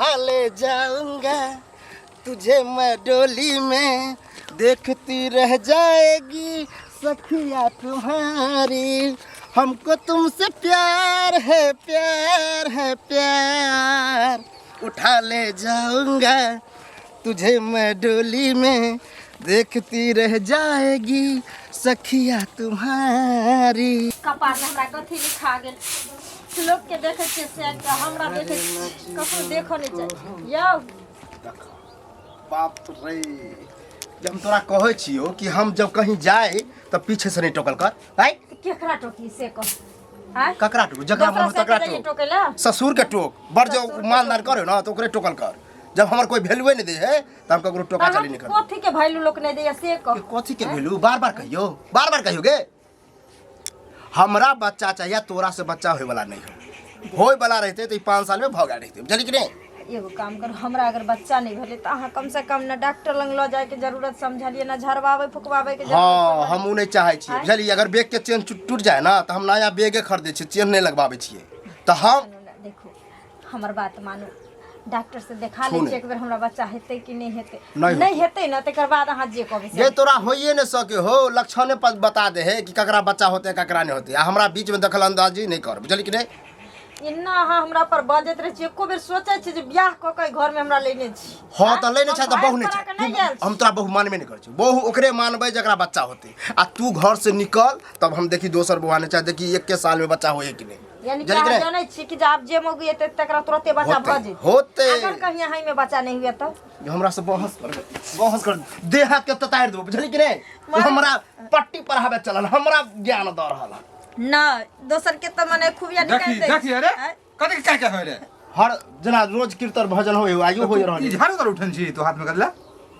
उठा ले जाऊंगा तुझे मैं डोली में, देखती रह जाएगी सखिया तुम्हारी। हमको तुमसे प्यार है, प्यार है, प्यार। उठा ले जाऊंगा तुझे मैं डोली में, देखती रह जाएगी सखिया तुम्हारी। कपार में हमरा कथी लिखा गेल? लोग के देखै छियै से के हमरा देखै छियै, ककरो देखऽ नहि चाही यौ। बाप रे, जब हम तोरा कहै छियौ कि हम जब कहीं जाए तऽ पीछे से नहीं टोकल कर आय। तऽ केकरा टोकी से कह आय? ककरा टोक? जकरा मन दोसरा हो तकरा से के टोक। टोकै ला? ससुर के टोक बड़ जो ससुर के मानदान करे ना तो ओकरे टोकल कर। जब हमर कोई वैल्यूए नहीं दे है तऽ हम ककरो टोका चली नहीं कर। कथी के वैल्यू लोक नहि दैया से कह। कथी के वैल्यू? बार बार कहियो, बार बार कहियो गे। हमरा बच्चा चाहिए, तोरा से बच्चा होय वाला नहीं हो। होय वाला रहते तो 5 साल में भऽ गेल रहते, बुझली कि नहीं? एगो काम करू, हमरा अगर बच्चा नहीं भेलै तऽ अहाँ कम से कम न डॉक्टर लग लऽ जायके जरूरत समझलियै, न झड़वाबै फुकवाबै के जरूरत। हाँ, हम उ नहीं चाहै छियै, बुझलियै? अगर बैग के चेन टूट जाए ना तऽ हम नया बैगे खरीदै छियै, चेन नहीं लगबाबै छियै। तऽ हम देखू, हमर बात मानू, डॉक्टर से देखा छू लै नहि। छियै एक बेर, हमरा बच्चा हेतै कि नहि हेतै। नहि। नहि हेतै ने तकर बाद अहाँ जे कहबै से। ये तोरा होइए नहीं सके हो, लक्षणे पर बता दे है कि ककरा बच्चा होते ककरा नहीं होते। आ हमरा बीच में दखल अंदाजी नहीं कर, बुझली कि नहीं? एना अहाँ हमरा पर बजैत रहै छी, एको बेर सोचै छी जे बियाह कऽ के घर में हमरा लेने छी? हाँ तऽ लेने छै हम तऽ बहु नहीं भागि छै। पड़ा के नहि आयल छी। हम तोरा बहु मानबे नहीं करै छी। बहु ओकरे मानबै जकरा बच्चा होते। आ तू घर से निकल तब हम देखी दोसर बहु आने चाहे, देखी एक के साल में बच्चा होए कि नहीं। यानी कि बुझली कि अहाँ नहीं? जानै छी कि जे आब जे मौगी एतै तकरा तुरते बच्चा होतै, भऽ जेतै? होतै। अगर कहीं अहाँ में बच्चा नहीं हुए तऽ? हमरा से बहस कर, बहस कर, देह हाथ के ततारि देबो, बुझली कि नहीं? हमरा पट्टी पढ़ाबे चलल, हमरा ज्ञान दऽ रहल हन। न दोसर के तऽ मने खूबिया देखी निकालि दै देखी, अरे आँय? कथी क्या क्या होय रे? हर जेना रोज कीर्तन भजन होय, आइयो होय रहल। ई झाड़ू तारू उठन छी तो हाथ में करला?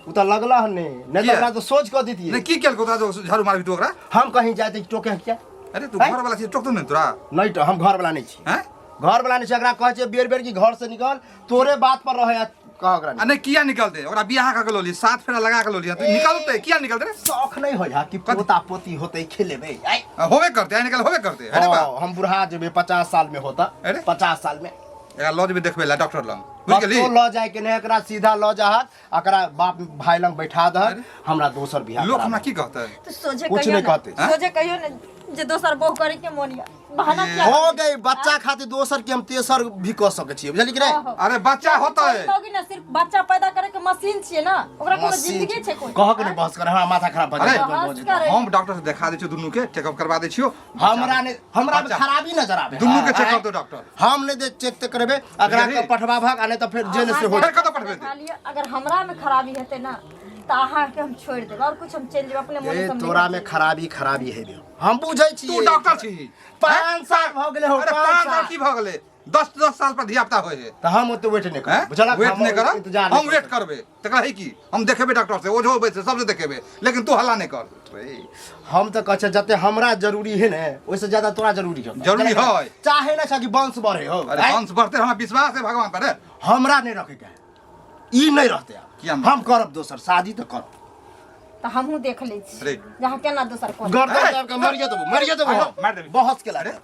उ तऽ लगला हन नहीं, नहीं तऽ किया? ओकरा तऽ सोच कऽ दितियै। नहीं की केलको तोरा जो झाड़ू मारबी तू ओकरा? हम कहीं जाए तऽ टोके किया? अरे तू हैं? घर वाला छी, टोकतो नहीं तोरा? नहीं तो हम घर वाला नहीं छी। हैं? घर वाला नहीं छी। एकरा कहै छियै बेर बेर कि घर से निकल, तोरे बात पर रहे कह ओकरा। आ नहीं किया निकलते? ओकरा बियाह कऽ के लोली, सात फेरा लगा के लोली, तू निकलते किया निकलते रे? शौख नहीं होय हा कि पोता पोती होते खेलेबे आय? आ, होबे करते, आइ निकल होबे करते। अरे बा। हाँ, हम बुढ़ा जेबे 50 साल में होता। अरे? 50 साल में। एकरा लऽ जेबै देखबै ला डॉक्टर लग, बुझि गेली? कतौ लऽ जाय के नहीं, एकरा सीधा लऽ जाहक, एकरा बाप भाई लग बैठा दहक, हमरा दोसर बियाह लोक करा हमरा दहक। की कहतै? तऽ सोझे कुछ कहियौ नहीं ने, कहतै। सोझे कहियौ ने जे दोसर बहु करे के मोन या बहाना किया? हो गई बच्चा खातिर दोसर के हम तेसर भी कऽ सकै छियै, बुझलियै कि नहीं? आहो। अरे बच्चा होतै। मौगी ने सिर्फ बच्चा पैदा करे के मशीन छियै ना, ओकरा कोनो मशीन जिंदगी छै कोई? कहक नहीं बहस कर, हमरा माथा खराब भऽ अरे, जाइ बहस करे। हम डॉक्टर से देखा दै छियौ, दुनू के चेकअप करवा दै छियौ। हमरा नहीं, हमरा में बच्चा। खराबी नजर आबे। दुनू के हाँ, चेकअप दो डॉक्टर। हम नहीं दे चेक ते करेबे, एकरा बुझलियै? के पठवा भाग, आ नहीं तऽ फेर जेल से हो। फेर कतऽ पठबेतै? देखा लिअ, अगर हमरा में खराबी हेतै ना तऽ अहाँके हम छोड़ि देब और कुछ हम चलि जेब अपने मोने ए से हम तोरा निकलि में जेब। खराबी खराबी हेबे, हम बुझै छी। तू डॉक्टर छी। 5 साल भऽ गेलै हो। अरे 5 साल की भऽ गेलै? 10 10 साल पर धिया पुता होइ है। तऽ हम ओते वेट नहि हैं? करब, बुझलक? वेट हम नहि करब। इंतजार नहि हम वेट करब। करबै तकरा है की हम देखेबै डॉक्टर से, ओझो बैसे सबसे देखेबै, लेकिन तू हल्ला नहि कर। रे, हम तऽ कहै छियै जते हमरा जरूरी है ने ओहिसँ ज्यादा तोरा जरूरी है। जरूरी है। चाहे ना छै कि वंश बढ़े हो। अरे आँय? वंश बढ़ते, हमरा विश्वास है भगवान पर रे। हमरा नहि रखैके है, ई नहि रहतै आब। किया नहि? हम करब दोसर शादी तऽ करब। तऽ हमहूँ देख लै छी अरे। जे अहाँ केना दोसर कऽ लेब। गर्दन दाबि कऽ मरिए देबो, मरिए देबो। अरे, मारि देबही। बहस केला रे।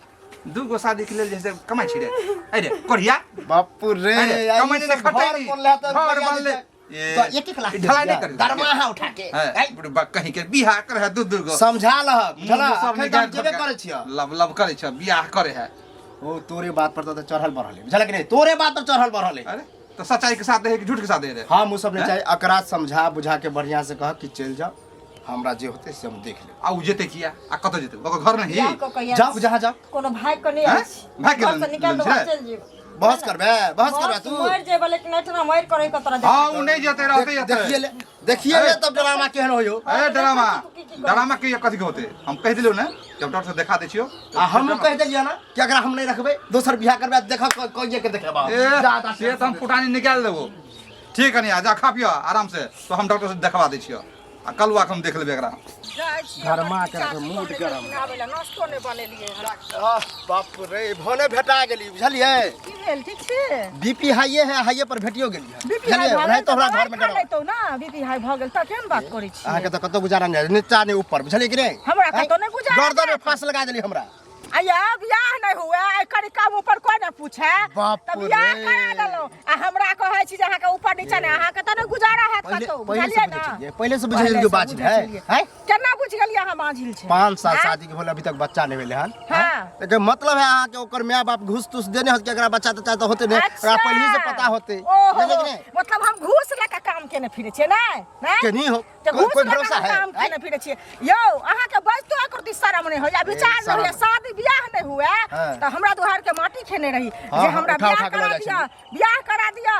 दू गो शादी के लेल जे से कमाइ छी रे, अरे कोढ़िया। बापू रे। अरे, आई कमाइ नहि सब खटै घर नी। बनले तऽ घर रुपैआ बनले। देतै। ए, तऽ एक एक लाख ढलाई नहि देबियै। करी। दरमाहा उठा के। हैं, आइ, बुढ़बा कहीं के बियाह करे है दू दू गो। समझा लहक, बुझलह? मुँह सब अखन तऽ हम निकालि जेबे कऽ करै छियह। लब लब करे छ, बियाह करे है। ओ तोरे बात पर तऽ चढ़ल बढ़ल है, बुझलक नहि? तोरे बात पर चढ़ल बढ़ल है। अरे तऽ सच्चाई के साथ दे कि झूठ के साथ दे रे? हम ओ सब नहि चाही। एकरा समझा बुझा के बढ़िया से कह कि चलि जाओ, हमरा जे होतै से हम देख लेब। आ उ जेतै किया आ कतऽ जेतै? ओकर घर नहीं? बियाह कऽ के आयल जाओ छी। जहाँ जाओ। कोनो भाई के नहि हैं? आयल छी। भाई के घर से निकालि लेने देबो, छै? चलि जेब। बहस करबे, बहस करबे तू? मरि जेबै लेकिन एहिठिना मरि करै के तोरा हाँ, उ नहीं जेतै, रहतै एतै। देखिए ले, देखिए ले तब ड्रामा केहन होयो। अरे ड्रामा तू की की करै? ड्रामा के कथी के होतै? हम कहि देलियौ ने कि हम डॉक्टर से देखा दै छियौ। आ हमहूँ कहि देलियै ना कि अगर हम नहीं रखबै दोसर बियाह करबै, देख कहिए के देखेबा। ए, ज्यादा से तऽ हम फुटानी निकालि देबो। ठीक है, जा खा पियो आराम से, तो हम डॉक्टर से देखवा दै छियौ आ कलुआ के हम देख लेबै एकरा। गरमा कर मूड गरम। आबै लए नाश्तो नहि बनेलियै हन। आह, बाप रे, भने भेटा गेली, बुझलियै? की भेल, ठीक छी? बीपी हाइए है, हाइए पर भेटियो गेली है। बीपी हाई बुझलियै? भऽ ओनाहि गेल तऽ हमरा दवाइ घर में खा डर लैतौ ना, बीपी हाई भऽ गेल तऽ केहन बात करै छी? अहाँके तऽ कतौ गुजारा नहि, नीचा नहि ऊपर, बुझलियै कि नहि? हमरा कतौ नहि गुजारा गर्दन में जायत। फांस लगा देली हमरा। आया बियाह नहि हुए, एकर काम ऊपर कोई नहि पूछे बाप तऽ बियाह रे। करा देलहुँ आ हमरा कहै छी जे अहाँके ऊपर नीचा नहि अहाँके तऽ नहि गुजारा हैत पहिले कतौ पहिले से बुझलियै बुझै ने छलियै पहिले से बुझै पहिले छलियै से बाजिल बुझै है छलियै। हैं केना बुझि गेलियै अहाँ बाजिल छै 5 साल आँय? शादी के भेल अभी तक बच्चा नहीं भेलै हन हाँ। एकर मतलब है अहाँ के ओकर माय बाप घूस तूस देने होत कि एकरा बच्चा तच्चा तऽ होते नहीं ओकरा पहले से पता होते ओहो बुझलियै कि नहीं मतलब हम घूस लऽ कऽ काम केने फिरै छियै नहि नहि के नहीं हो तऽ कोई घूस कोई लऽ कऽ भरोसा हम है काम केने फिरै छियै यौ अहाँके बजतो एको शरम नहि होइया विचार नहि शरम। होइया शादी बियाह नहि हुए हाँ। तऽ हमरा दुहार के माटी खेने रही हाँ, जे हाँ, हमरा उठा बियाह उठा के लऽ करा जाइ दिअ बियाह करा दिअ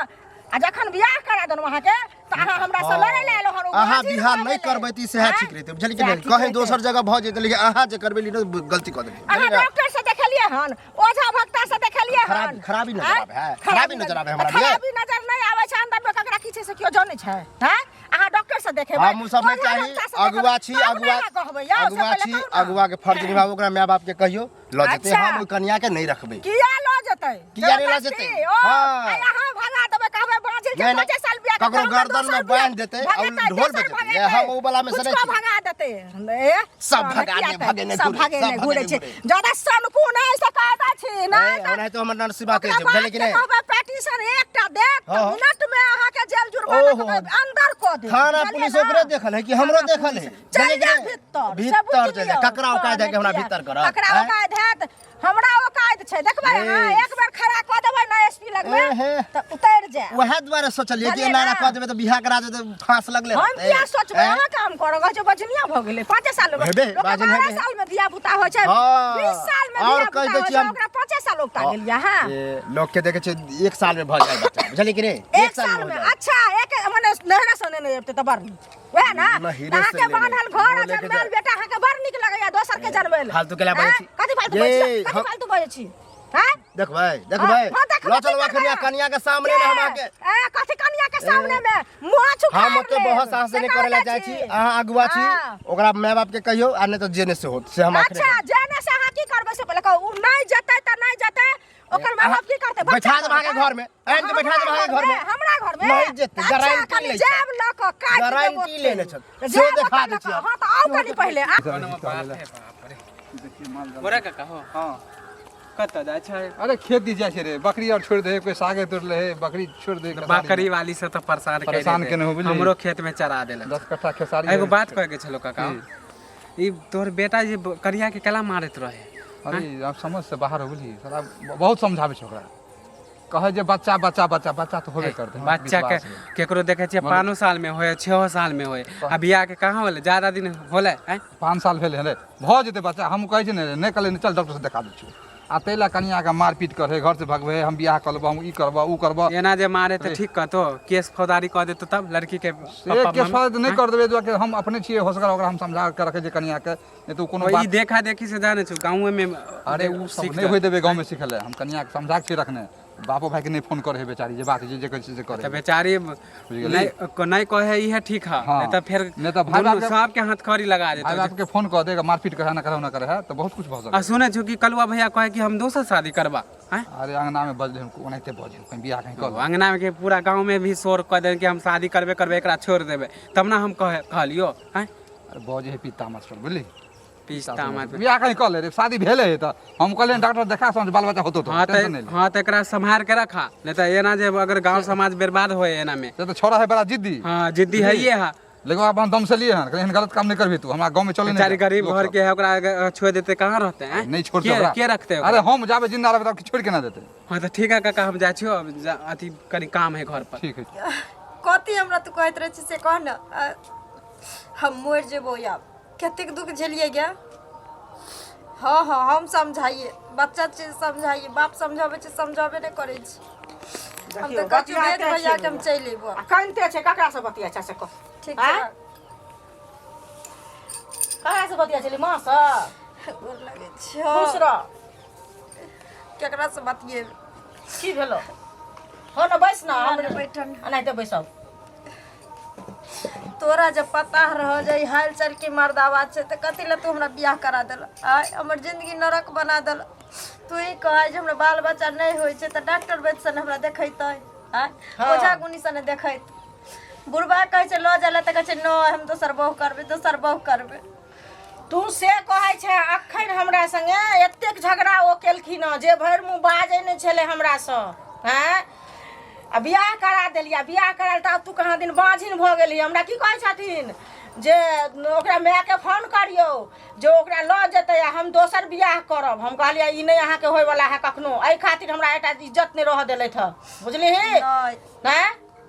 आ जखन बियाह करा देलहुँ अहाँके तऽ अहाँ हमरा से लड़ै लए एलहुँ हन ओ अहाँ बाजी बियाह भऽ नहीं गेलै। करबै तऽ ई सएह आँय? ठीक रहतै बुझलियै कि सएह नहीं ठीक कहीं रहितै। दोसर जगह भऽ जेतै लेकिन अहाँ जे करबै ने गलती कऽ देलियै अहाँ बुझलियै ने? डॉक्टर से देखेलियै हन ओझा भक्ता से देखेलियै हन खराबी नजर आँय? आबै है, खराबी नजर आबै हमरा लिए। खराबी नजर नहि आबै छै अंदर में ककरा की छै से केओ जानै छै हैं अहाँ डॉक्टर से देखेबै हम सब नहि ओझा चाही भक्ता से देखेबै, अगुआ छी तब ने अगुआ अहाँ कहबै यौ, से अगुआ पहिले छी कहू ने। अगुआ के फर्ज निभाबू ओकरा माय बाप के कहियो लऽ जेतै अच्छा। हम ओहि कनिया के नहि रखबै किया लऽ जेतै किया नहि लऽ जेतै? ओ, हाँ। आइ अहाँ भगा देबै कहबै बाँझिल के नहि, नहि। पाँचे साल बियाह के ककरो कहबै गर्दन दोसर में बियाह। बान्हि देतै आ ओ भगेतै, ढोल दोसर बजेतै। भगेतै। हम ओ वला में से नहि कुछो छी। भगा देतै ए, सब तहन भगा किया ने, तऽ? भगेने सब घुरे, भगेने सब घुरे भगेने छै घुरे। ज्यादा सनकू नहि से कहता छी नहि ए, तऽ ओनाहितो हमर नरसिबा ओकरा तेज छै बुझलियै बाद कि के नहि कहबै पिटीशन एकटा देत तऽ हाँ। मिनट में अहाँके जेल जुर्माना ओहो। कऽ के अंदर कऽ देत थाना बुझलियै पुलिस ने? ओकरे देखल है कि हमरो थाना देखल है पुलिस। चलि बुझलियै कि जाउ नहि? भीतर से भीतर बुझि चलि जाउ लियौ। ककरा औकात है कि हमरा किया? भीतर करत ककरा आँय? औकात हैत हमरा औकात छै देखबै ए। अहाँ एक बेर खड़ा कऽ देबै ना एसपी लगमे ए हे। तऽ उतरि जायब वएह दुआरे सोचलियै कि बुझलियै एना एना ना? कऽ देबै तऽ बियाह करा देबै तऽ फाँस लगले हम रहतै। किया सोचबै आँय? अहाँ काम करऽ कहै छै बजनिया भऽ गेलै 5 साल मे हेबे, लोकके बाजन 12 हेबे। साल मे धिया पुता होइ छै हाँ। 20 साल मे और धिया कहि पुता दै होइ छी छै हम- ओकरा 5 साल उगता गेलियै अहाँ ए, लोक के देखै छै एक साल में भऽ जाइ बच्चा बुझलियै कि नहि एक साल भऽ में जाइ। अच्छा एक मने नहरा से नेने अयतै तऽ बड़ नीक वएह ना नहिरे से अहाँके लेने। बान्हल घर आ ओ लेके जनमेल जा। बेटा अहाँके बड़ नीक लगैया दोसर के जनमेल फालतू के ला बजै छी। कथी फालतू ये, बजै छी कथी हम- फालतू बजै छी हैं देखबै देखबै हाँ, देखबै, लऽ चलू की अखन करबै? कनिया के सामने में हम अहाँके ए कथी कनिया के सामने में मुँह छुपा हम ओते बहुत साहस से नहीं करे ला जाइ छी अहाँ अगुआ छी हाँ। ओकरा माय बाप के कहियो आ नहीं तो जेने से होत से हम अखने अच्छा जेने से अहाँ की करबै से पहिले कहू उ नहि जेतै तऽ नहि जेतै ओकर माय बाप की करतै बैठा देब अहाँके घर में आनि के बैठा देब अहाँके घर में हमरा घर में नहि जेतै, अच्छा, गारंटी कनि लै छै। जेब लऽ कऽ काटि देब गारंटी ओतै। लेने छथि। जेब सेहो देखा लऽ दै कऽ, छी हम। हँ तऽ आउ कनि पहिले आ बोरा काका हो हाँ कतऽ जाइ छै अरे खेत दी जाइ छै रे बकरी और छोड़ दे कोई सागे तोड़ ले है बकरी छोड़ दे बकरी वाली सब तऽ परेशान करि परेशान देतै। केने हो, बुझलिही? हमरो खेत में चरा देलक 10 कट्ठा खेसारी एगो बात कहे के छलो काका ई तोहर बेटा जे करिया के केला मारैत रहे अरे आब समझ से बाहर हो बुझली साला बहुत समझाबै छै ओकरा कहै जे बच्चा बच्चा बच्चा बच्चा तऽ होबे करतै हमरा बच्चा के विश्वास है। केकरो देखे छियै 5 साल में होए 6 साल में होए आ बियाह के कहाँ होले ज्यादा दिन होले हैं 5 साल भेलै हन भऽ जेतै बच्चा हम कहै छियै ने नहि कहलियै चल डॉक्टर से देखा दै छियौ आ ताहि लए कनियाके मारपीट करै घर से भगबै हम बियाह कऽ लेबौ हम ई करबौ ओ करबौ एना जे मारे तऽ ठीक कहतो केस फौजदारी कऽ देतो तब लड़की के से पप्पा केस मम्मी फौजदारी नहि कर देबै दुआरे हम अपने छियै होशगर ओकरा हम समझा के रखै छियै कनियाके नहि तऽ ओ कोनो ई बात देखा देखी से जाने छौ गाँवे में अरे ओ सब सीख नहि होइ देबै गाँवमे सिखै लए हम कनियाके समझा के छियै रखने बापो भाइके नहि फोन करै है बेचारी जे बात जे जे कहै छै से करै तऽ बेचारी गेलियै? नहीं नहीं कहे इहे ठीक है हाँ। नहीं तऽ फेर नहीं तऽ भाई दुनू बाप के- सबके हथकड़ी लगा भाइ देतौ बापके फोन कऽ देगा मारपीट करे ना करे ना करे है तऽ बहुत कुछ भऽ आ सकै सुनै छौ कि कलुआ भैया कहे कि हम दोसर शादी करबा हैं अरे अंगनामे बजलै हम ओनाहिते बजै कहीं बियाह कहीं कऽ अंगना में के पूरा गांव में भी शोर कह देन कि हम शादी करबे करबे एकरा छोड़ देबे तब ना हम कहे कहलियो हैं अरे बजै है पिता मास्टर बुझली पिस्ता मत बियाह कहीं कऽ ले रे शादी भेलै है तऽ हम कहलियै डॉक्टर देखा समझ बाल बच्चा होतो तो हाँ टेंशन नहीं तऽ ले हाँ तऽ एकरा सम्हार के रखा नहीं तऽ एना जे अगर गांव समाज बर्बाद होए एना में से तऽ छोड़ा है बड़ा जिद्दी हाँ जिद्दी है ये है लेकिन अपन दम से लिए हन एहन गलत काम नहीं करबी तू हमरा गांव में चले नहीं बेचारी जा। गरीब लोक घर सब। के है ओकरा अगर छोड़ देते कहाँ रहते हैं नहीं छोड़ते के, ओकरा। के रखते ओकरा? अरे हम जाबे जिंदा रहबे तब छोड़ के ना देते हाँ तो ठीक है काका हम जाइ छियो अब अथी कनी काम है घर पर ठीक है कथी हमरा तू कहैत रहै छी से कह ने हम मरि जेबो आब कतेक दुख झेलिए गे हँ हँ हम समझाइए बच्चा छै समझाइए बाप समझाबै छै समझाबे नहि करै छै हम तऽ देखियौ, कहै छी बतियाते वेद भैयाके छै हम चलि अयबो आ कनिते छै ककरा से बतिया छै से कह ठीक आँय? छै ककरा से बतिया छली माँ से गोर लगै छै खुश रह केकरा से बतियेबै की भेलो हो ने बैस ना हम ना, बैठल। एनाहिते बैसब तोरा जब पता रह जे ई हाल चाल के मर्दावा छै तऽ कथी लए तू हमरा बियाह करा देल आय हमर जिंदगी नरक बना देल तू ही कह जे हमरा बाल बच्चा नहि होइ छै तऽ डॉक्टर वैद्य से ने हमरा देखैतै आय हाँ। ओझा गुनी से ने देखैत बुढ़बा कहै छै लऽ जाइ लए तऽ कहै छै नहि हम दोसर बहु करबै दोसर बहु करबै तू से कहै छै अखन हमरा संगे एतेक झगड़ा ओ केलखिन हँ जे भरि मुँह बाजै नहि छलै हमरासँ आँय आ बियाह करा देलियै आ बियाह करायल तऽ आब तू कहाँ दिन बाँझिन भऽ गेलही हमरा की कहै छथिन जे ओकरा मायके फोन करियौ जे ओकरा लऽ जेतै आ हम दोसर बियाह करब हम कहलियै ई नहि अहाँके होयवला है कखनो एहि खातिर हमरा एकटा इज्जत नहि रहऽ देलथि हँ बुझलिही नहि नहि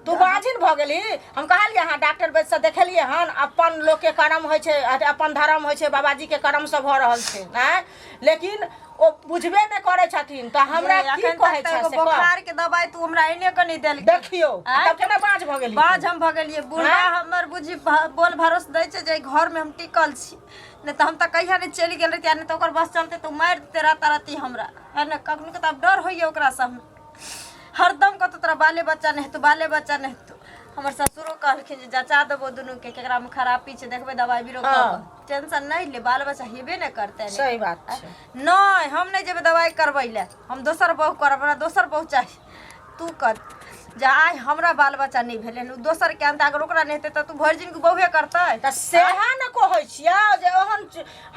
तू बाँझिन भऽ गेलही हम कहलियै हँ डॉक्टर वैद्यसँ देखेलियै हन अपन लोकके करम होइ छै अथी अपन धर्म होइ छै बाबाजीके करमसँ भऽ रहल छै आँय लेकिन ओ बुझबे नहि करै छथिन तऽ हमरा ये, की अखन तक कहै तऽ छै एगो से कह। बोखार के दवाई तू हमरा एने के नहीं देलकै देखियौ आँय? तब केना बाँझ भऽ गेली बाज हम भऽ गेलियै बूढ़ा आँय? हमर बुझी बोल भरोस दै छै जे एहि घरमे हम टिकल छी नहि तऽ हम तऽ कहिया नहि चलि गेल रहितियै नहि तऽ ओकर बस चलते तऽ ओ मारि देते राताराती हमरा है ने कखनो के तऽ आब डर होइए ओकरासँ हम हरदम कहतौ तोरा बाले बच्चा नहि हेतौ बाले बच्चा नहि हेतौ हमर ससुरो कहलखिन जे जचा देबो दुनूके केकरामे खराबी छै देखबै दबाइ बीरो हँ। कऽ टेंशन नहि ले बाल बच्चा हेबे नहि करतै ने। सही बात छै नहि हम नहि जेबै दबाइ करबै लए हम दोसर बहु करब हमरा दोसर बहु चाही तू कर जे आइ हमरा बाल बच्चा नहि भेलै हन ओ दोसरके अनतै अगर ओकरा नहि हेतै तऽ तू भरि जिनगी बहुए करतै तऽ सएह ने कहै छियौ जे ओहन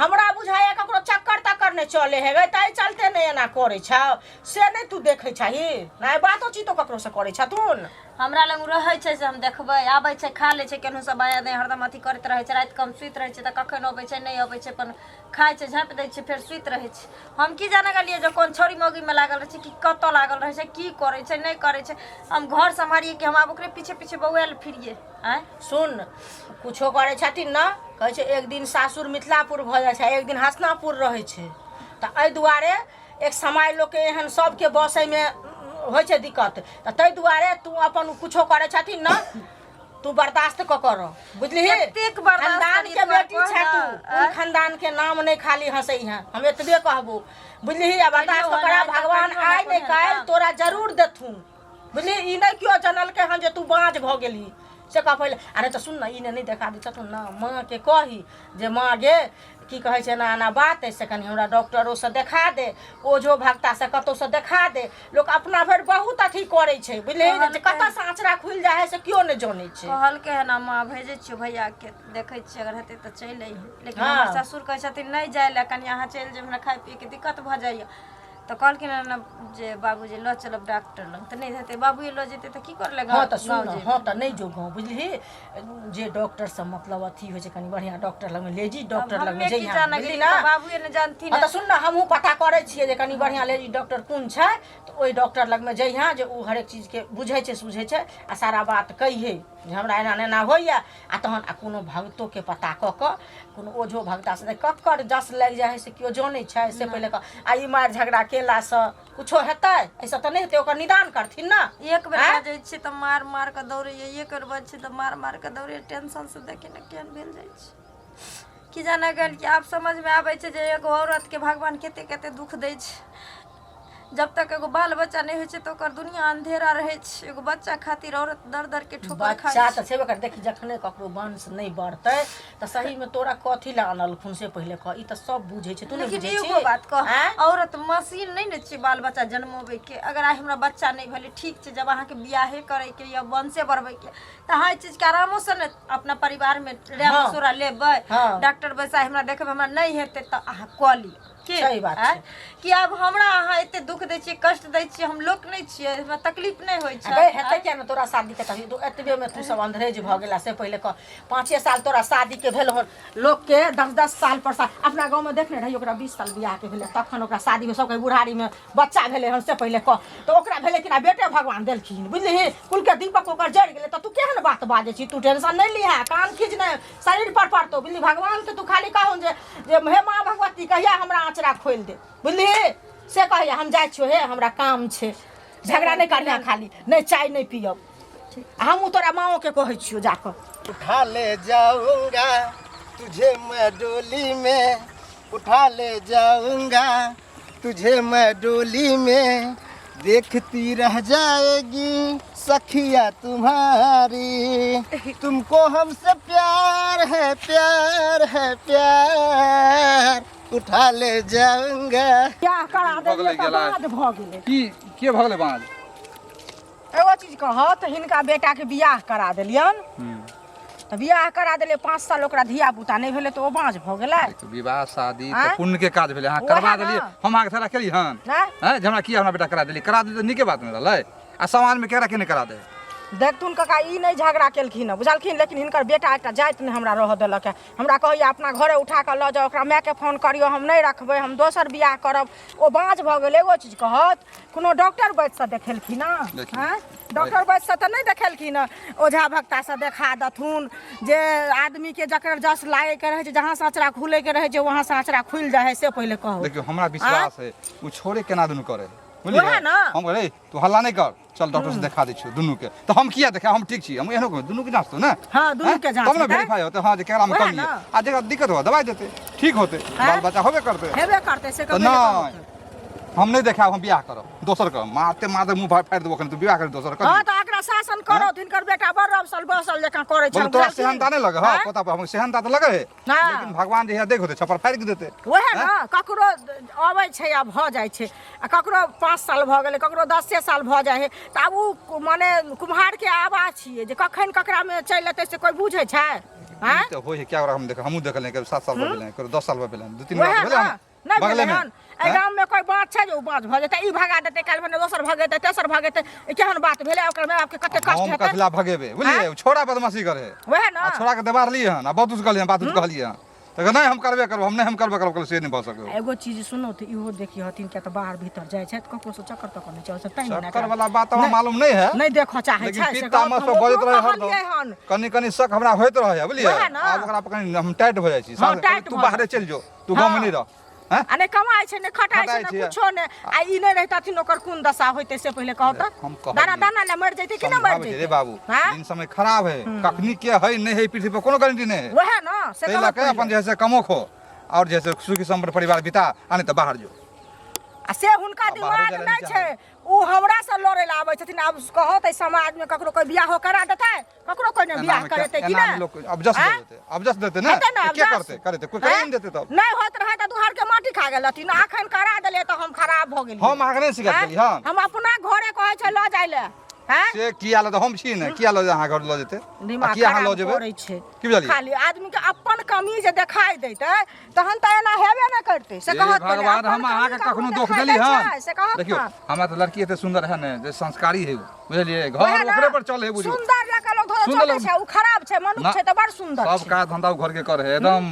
हमरा बुझाइए ककरो चक्कर तक्कर नहि चले हेबै ताहि चलते नहि एना करै छौ से नहि तू देखै छही नहि बातो चीतो ककरोसँ करै छथुन हमरा लग रहै छै से हम देखबै आबै छै खा लै छै केनहुसँ बाया दाइ हरदम अथी करैत रहै छै रातिके हम सुति रहै छियै तऽ कखन अबै छै नहि अबै छै अपन खाइ छै झाँपि दै छै फेर सुति रहै छै हम की जाने गेलियै जे कोन छौड़ी मौगीमे लागल रहै छै कि कतऽ लागल रहै छै की करै छै नहि करै छै हम घर सम्हारियै कि हम आब ओकरे पीछे पीछे बौआयल फिरियै आँय सुन कुछो करै छथिन ने कहै छै एक दिन सासुर मिथिलापुर भऽ जाइ छै एक दिन हसनापुर रहै छै तऽ एहि दुआरे एक समय लोकके एहन सबके बसैमे होइ छै दिक्कत तऽ ताहि दुआरे तू अपन कुछो करै छथिन ने तू बर्दाश्त कऽ कर बुझलिही कतेक बर्दाश्त खानदान करी के तोरा बेटी कह छै ना, तू आँय? कोन खानदान के नाम नहि खाली हंसै है हम एतबे कहबो बुझलिही आ बर्दाश्त कहियो कऽ कर हन, भगवान कहियो हन, आइ नहि कहियो हन, काल्हि काम। तोरा जरूर देथुन बुझलिही ई नहि केओ जनलकै हन जे तू बाँझ भऽ गेलही से कह पहिले अरे तऽ सुन ने ई ने नहि देखा दै छथुन ने माँके कही जे माँ गे की कहै छै एना एना बात अइ से कनि हमरा डॉक्टरोसँ देखा दे ओझो भक्तासँ कतहुसँ देखा दे लोक अपना भरि बहुत अथी करै छै बुझलिही ने जे कतऽसँ आँचरा खुलि जाइ हइ से केओ नहि जनै छै कहलकै हन माँ भेजै छियौ भैयाके देखै छियै अगर हेतै तऽ चलि अइहे लेकिन हँ। हमर ससुर कहै छथिन नहि जाइ लए कनि अहाँ चलि जेबै हमरा खाय पियैके दिक्कत भऽ जाइए तऽ कहलखिन हन जे बाबूजी लऽ चलब डॉक्टर लग तऽ नहि हेतै बाबूए लऽ जेतै तऽ की करले हँ तऽ सुन गाँव ने जेबै हँ तऽ नहि जो गाँव बुझलिही जे डॉक्टरसँ मतलब अथी होइ छै कनि बढ़िआँ डॉक्टर लगमे लेडीज डॉक्टर लगमे हमे की जइहे जाने बुझली गेलियै ने तऽ बाबूए ने जानथिन हँ तऽ सुन ने हमहूँ पता करै छियै जे कनि बढ़िआँ लेडीज डॉक्टर कोन छै तऽ ओहि डॉक्टर लगमे जइहे जे ओ हरेक चीजके बुझै छै सुझै छै आ सारा बात कहिहे जे हमरा एना ने एना होइए आ तहन आ कोनो भगतोके पता कऽ कऽ कोनो ओझो भगतासँ नहि ककर जस लागि जाइ हइ से केओ जनै छै से पहिले कह आ ई मारि झगड़ा केलासँ कुछो हेतै एहिसँ तऽ नहि हेतै ओकर निदान करथिन ने एक बेर आँय? बजै छियै तऽ मार मार कऽ दौड़ैए एक बेर बजै छियै तऽ मार मार कऽ दौड़ैए टेंशनसँ देखी ने केहन भेल जाइ छै की जाने गेल कि आब समझमे आबै छै जे एगो औरतके भगवान कते कते दुःख दै छै जब तक एगो बाल बच्चा नहि होइ छै तऽ ओकर दुनिया अंधेरा रहै छै एगो बच्चा खातिर औरत दर दर के ठोकर खाइ बच्चा छै तऽ छेबे कर देखी जखने ककरो वंश नहि बढ़तै तऽ सहीमे तोरा कथी लए अनलखुन से पहिले कह ई तऽ सब बुझै छै तू नहि लेकिन बुझै एगो छी बात कह आँय? औरत मशीन नहि ने छै बाल बच्चा जन्मोबै के अगर आइ हमरा बच्चा नहि भेलै ठीक छै जब अहाँके बियाहे करैके या वंशे बढ़बैके तऽ अहाँ एहि चीजके आरामोसँ ने अपना परिवारमे राय हँ। मशूरा लेबै हँ। डॉक्टर बैसा हमरा देखबै हमरा नहि हेतै तऽ अहाँ कऽ लिअ की सही बात आँय? छै। कि आब हमरा अहाँ एते दुख दै छियै कष्ट दै छियै हम लोक नहि छियै हमरा तकलीफ नहि होइ छै गै हेतै किया ने तोरा शादी के तभी तू एतबे में तू सब अंधरेज भऽ गेला से पहिले कह 5 साल तोरा शादी के भेल हन लोक के 10 10 साल पर अपना गाँव में देखने रही ओकरा 20 साल बियाह के भेलै तखन ओकरा शादी में सबके बुढ़ारी में बच्चा भेलै हन से पहिले कह तऽ ओकरा भेलै कि ना बेटे भगवान देलखिन बुझलिही कुल के दीपक ओकर जरि गेलै तऽ तू केहन बात बाजै छी तू टेंशन नहि लिहे कान खींच नहि शरीर पर पड़तौ बुझली भगवान के तू खाली कहून जे जे हे माँ भगवती कहिया हमरा आँचरा खोलि दे बुझली से कहिया हम जाइ छियो हे हमरा काम छै झगड़ा नहि करिहे खाली नहि चाय नहि पियब हमहूँ तोरा माँओ के कहै छियो जाकऽ उठा ले जाऊंगा तुझे मैं डोली में उठा ले जाऊंगा तुझे मैं डोली में देखती रह जाएगी सखिया तुम्हारी तुमको हमसे प्यार है प्यार है प्यार उठा ले जाऊंगा बियाह करा भऽ गेलै देलियै तऽ गेलै। बाद भऽ गेलै की के भऽ गेलै बाँझ एगो चीज कहऽ तऽ हिनका बेटाके बियाह करा देलियनि तऽ बियाह करा देलियै 5 साल ओकरा धिया पुता नहि भेलै तऽ ओ बाँझ भऽ गेलै देखियौ, विवाह शादी तऽ आँय? पुण्य के काज भेलै अहाँ ओएह करवा ने। देलियै हम अहाँके थोड़ा केलियै हन नहि हैं जे हमरा किया हमरा बेटा करा देलियै करा देलियै तऽ नीके बात ने रहलै आ समाज में केकरा के नहि करा दे देखथुन काका ई नहि झगड़ा केलखिन हँ बुझलखिन लेकिन हिनकर बेटा एकटा जाति नहि हमरा रहऽ देलक हँ हमरा कहैया अपना घरे उठा कऽ लऽ जाउ ओकरा मायके फोन करियौ हम नहि रखबै हम दोसर बियाह करब ओ बाँझ भऽ गेल एगो चीज कहत कोनो डॉक्टर वैद्यसँ देखेलखिन हँ देखियौ। आँय? डॉक्टर वैद्यसँ तऽ नहि देखेलखिन हँ ओझा भक्तासँ देखा देथुन जे आदमीके जकर जस लागैके रहै छै जहाँसँ अँचरा खुलैके रहै छै वहाँसँ अँचरा खुलि जाइ हइ से पहिले कहू देखियौ हमरा विश्वास है ओ छोड़े केना दुनू करे बुझलियै वएह ने। हम कहलियै तू हल्ला नहि कर चल डॉक्टर से देखा दै छियौ दुनू के तऽ हम किया देखा हम ठीक छी हम एहनो कहबै दुनू के जाँचतो ने हाँ, दुनू के हैं? जाँच तब ने हेतै। वेरीफाई होतै हाँ जे केकरा में वएह कमी है ने। आ जेकरा दिक्कत हो दवाई देतै ठीक होतै बाल बच्चा होबे करतै हेबे करतै से तऽ कभी नहि हम नहि देखायब हम बियाह करब दोसर करब मारते मारते मुँह फाड़ि देबो कनि तू बियाह कर दोसर कर हाँ तऽ एकरा शासन करो हिनकर बेटा बड़ रबसल बसल जकाँ करै छै बोले तोरा सेहनता नहि लगे हाँ आँय? पोता पर हम सेहनता तऽ लगे है हाँ। लेकिन भगवान जे है देख होते छप्पर फाड़ि के देते वएह ने ककरो अबै छै आ भऽ जाइ छै आ ककरो 5 साल भऽ गेलै ककरो 10 साल भऽ जाइ है तऽ आब ओ माने कुम्हारके आवाज छियै जे कखन ककरामे चलि एतै से कोइ बुझै छै आँय ई तऽ होइ है क्या हम देख हमहूँ देखल 7 साल भऽ गेलै ककरो 10 साल भऽ गेलै 2-3 वएह बार भेलै ने हन नहि भेलै बगलेमे हन एहि गाममे कोइ बाँस छै जे ओ बाँस भऽ जेतै ई भगा देतै काल्हि भने दोसर भगेतै तेसर भगेतै ई केहन बात भेलै ओकर माय बापके कते कष्ट हम हेतै कथिला भगेबै बुझलियै ओ छोड़ा बदमाशी करे वएह ने आ छोड़ा के देबार लिए हन आ बहुत कुछ कहलियै हन बात उत कहलियै हन तऽ कहै, नहि हम करबे करब हम नहि हम करबे करब कहलियै, से नहि भऽ सकै एगो चीज सुनू तऽ इहो देखी हथिन किया तऽ बाहर भीतर जाइ छथि ककरोसँ चक्कर तक्कर नहि चलै छै तैँ ने चक्कर वाला बात हमरा मालूम नहीं है नहि देखऽ चाहै लेकिन छै से पित्त गलत तामस हम पर बजैत ओकरो रहे कहलियै हरदम हन कनि कनि शक हमरा होइत रहे है बुझलियै वएह ने। आब ओकरा पर कनि हम टाइट भऽ जाइ छी हाँ, साँझ- टाइट तू भऽ बाहरे जाइ चलि जो तू गाँव में हाँ। नहीं रह हैं? आ नहि कमाइ छै नहि खटाइ छै खटाइ नहि छै। कुछो नहि आ ई नहि रहितथिन ओकर कोन दशा होइतै से पहिले कहू तऽ हम कहलियै। दाना दाना लए मरि जैतै कि नहि मरि समझाबै छै रे जैतै बाबू हाँ? दिन समय खराब है कखनी के है नहीं है पृथ्वी पर कोनो गारंटी नहीं है वएह ने से ताहि लऽ कहत के अपन पहिले। जे है से कमो खो और जे है से सुखी सम्पन्न परिवार बिता आ नहीं तऽ बाहर जो आ से हुनका आ बाहरो दिमाग जाय लए नहि नहि छै ओ हमरा से लड़ै लए आबै छथिन आब कहत एहि समाजमे ककरो कोइ बियाहो करा देतै ककरो कोइ नहि बियाह एनामे करेतै कि एनामे नहि लोक अबजस आँय? देतै अबजस देतै ने हेतै ने तऽ के अबजस? करतै करेतै कोइ करे आँय? नहि देतै तब नहि होइत रहै तऽ दुहर के माटी खा गेल रहथिन अखन करा देलियै तऽ हम खराब भऽ गेलियै हम अहाँके नहि शिकायत आँय? केली हन हम अपना घरे कहै छै लऽ जाइ लए आँय? से किया लऽ हम छी ने किया लऽ अहाँ घर लऽ जेतै आ दिमाग किया अहाँ खराब लऽ जेबै करै छै की बुझलियै खाली आदमी के अपन कमी जे देखाई दैतै तहन तऽ एना हेबे नहि करतै से हे कहत पहिले, भगवान अपन हम कमी अहाँके ककरो कखनो दोख देखाइ देली दै हन छै, से कहत देखियौ ने। हमरा तऽ लड़की एते सुन्दर है ने जे संस्कारी है बुझलियै घर वएह ने, ओकरे पर चले है बुझू सुन्दर लऽ कऽ लोक धोधो सुन्दर चलै छै ओ खराब छै मनुख ना। छै तऽ बड़ सुन्दर सब छै काज धंधा ओ घर के करे है एकदम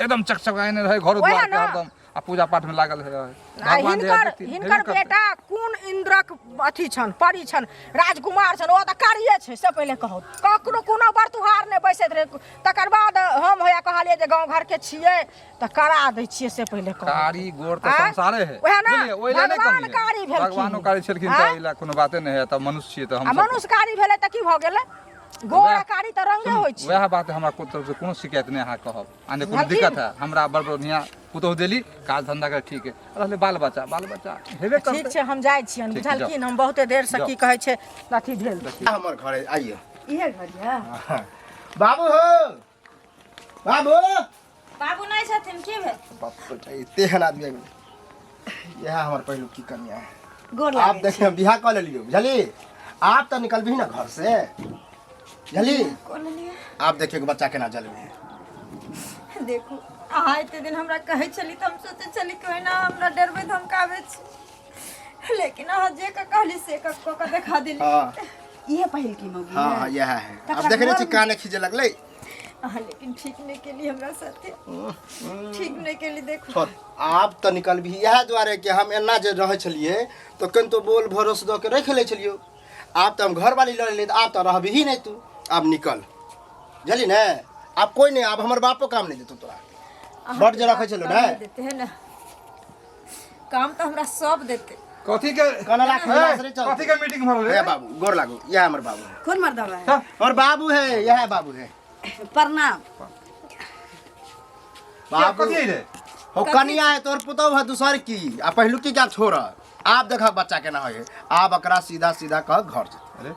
एकदम चकचकाने रहे घर वएह द्वार के ना। हरदम आ पूजा पाठ में लागल है आ भगवान जे हिनकर देथिन, हेबे हिनकर करतै। बेटा कोन इन्द्रक अथी छन परी छन राजकुमार छन ओ तऽ कारिये छै से पहिले कहू ककरो कोनो बरतुहार नहि बैसैत रहै तकर बाद हम होया कहलियै जे गाँव घरके छियै तऽ करा दै छियै से पहिले कहू कारी गोर तऽ आँय? संसारे है वएह ने, बुझलियै? ओहि लए नहि भगवान कमी है। कारी भेलखिन। भगवानो कारी छलखिन तऽ आँय? एहि लए कोनो बाते नहि है तब मनुष्य छियै तऽ आ हम मनुष्य कारी भेलै तऽ की भऽ गेलै गोर आ कारी तऽ रंगे होइ छै वएह बात हमरा कोनो तरफ से कोनो शिकायत नहि अहाँ कहब आ नहि कोनो बुझलखिन? दिक्कत है हमरा बड़ बढ़िया पुतोहु देली काज धंधा के ठीक है रहलै बाल बच्चा बाल बच्चा हेबे ठीक करतै छै हम जाइ छियनि ठीक छै, जाउ। बुझलखिन हम बहुते देरसँ जाउ। की कहै छै अथी भेल हमर घर है आइए इहे घर यऽ बाबू हो बाबू बाबू नहि छथिन की भेल बाप रे, एते एहन आदमी आबि गेलै। इएह हमर पहिलुक की कनिया है गोर आप लागै देखिए हम बियाह कऽ लेलियो बुझली आप तऽ निकलबही ना घर से बुझली कऽ लेलियै आप देखियो कि बच्चा केना जलमे है देखू अहाँ एते दिन हमरा कहै छली तऽ हम सोचै छली कि ओहिना हमरा डरबै धमकाबै छी लेकिन अहाँ जे कऽ कहली से कऽ कऽ कऽ देखा देली हाँ इहे पहिल की मौगी हाँ है हाँ इएह है तकरा अब देख रहे छी घरमे- काने खींचे लगलै अहाँ लेकिन ठीक नहि केली हमरा साथे ठीक नहि केली देखू छोड़ आब तऽ निकलबही इएह दुआरे कि हम एना जे रहै छलियै तऽ कनितो बोल भरोस दऽ के राखि लै छलियौ आब तऽ हम घरवाली लऽ लेलियै तऽ आब तऽ रहबही नहि तू आब निकल बुझली ने आब कोइ नहि आब हमर बापो काम नहि देतौ तोरा बड जे रखै छलौ ने देते है ना काम तऽ हमरा सब देते कथी के कनला खिला से चल कथी के मीटिंग भरल हे रे बाबू गोर लागू इएह हमर बाबू है कौन मर्दवा है हमर बाबू है इएह बाबू है प्रणाम बाबू कथी रे हो कनिया है तोर पुतहु है दूसर की आ पहिलुकी क्या छोड़ आब देखा बच्चा केना होय आब एकरा सीधा सीधा कह घर जेतै। अरे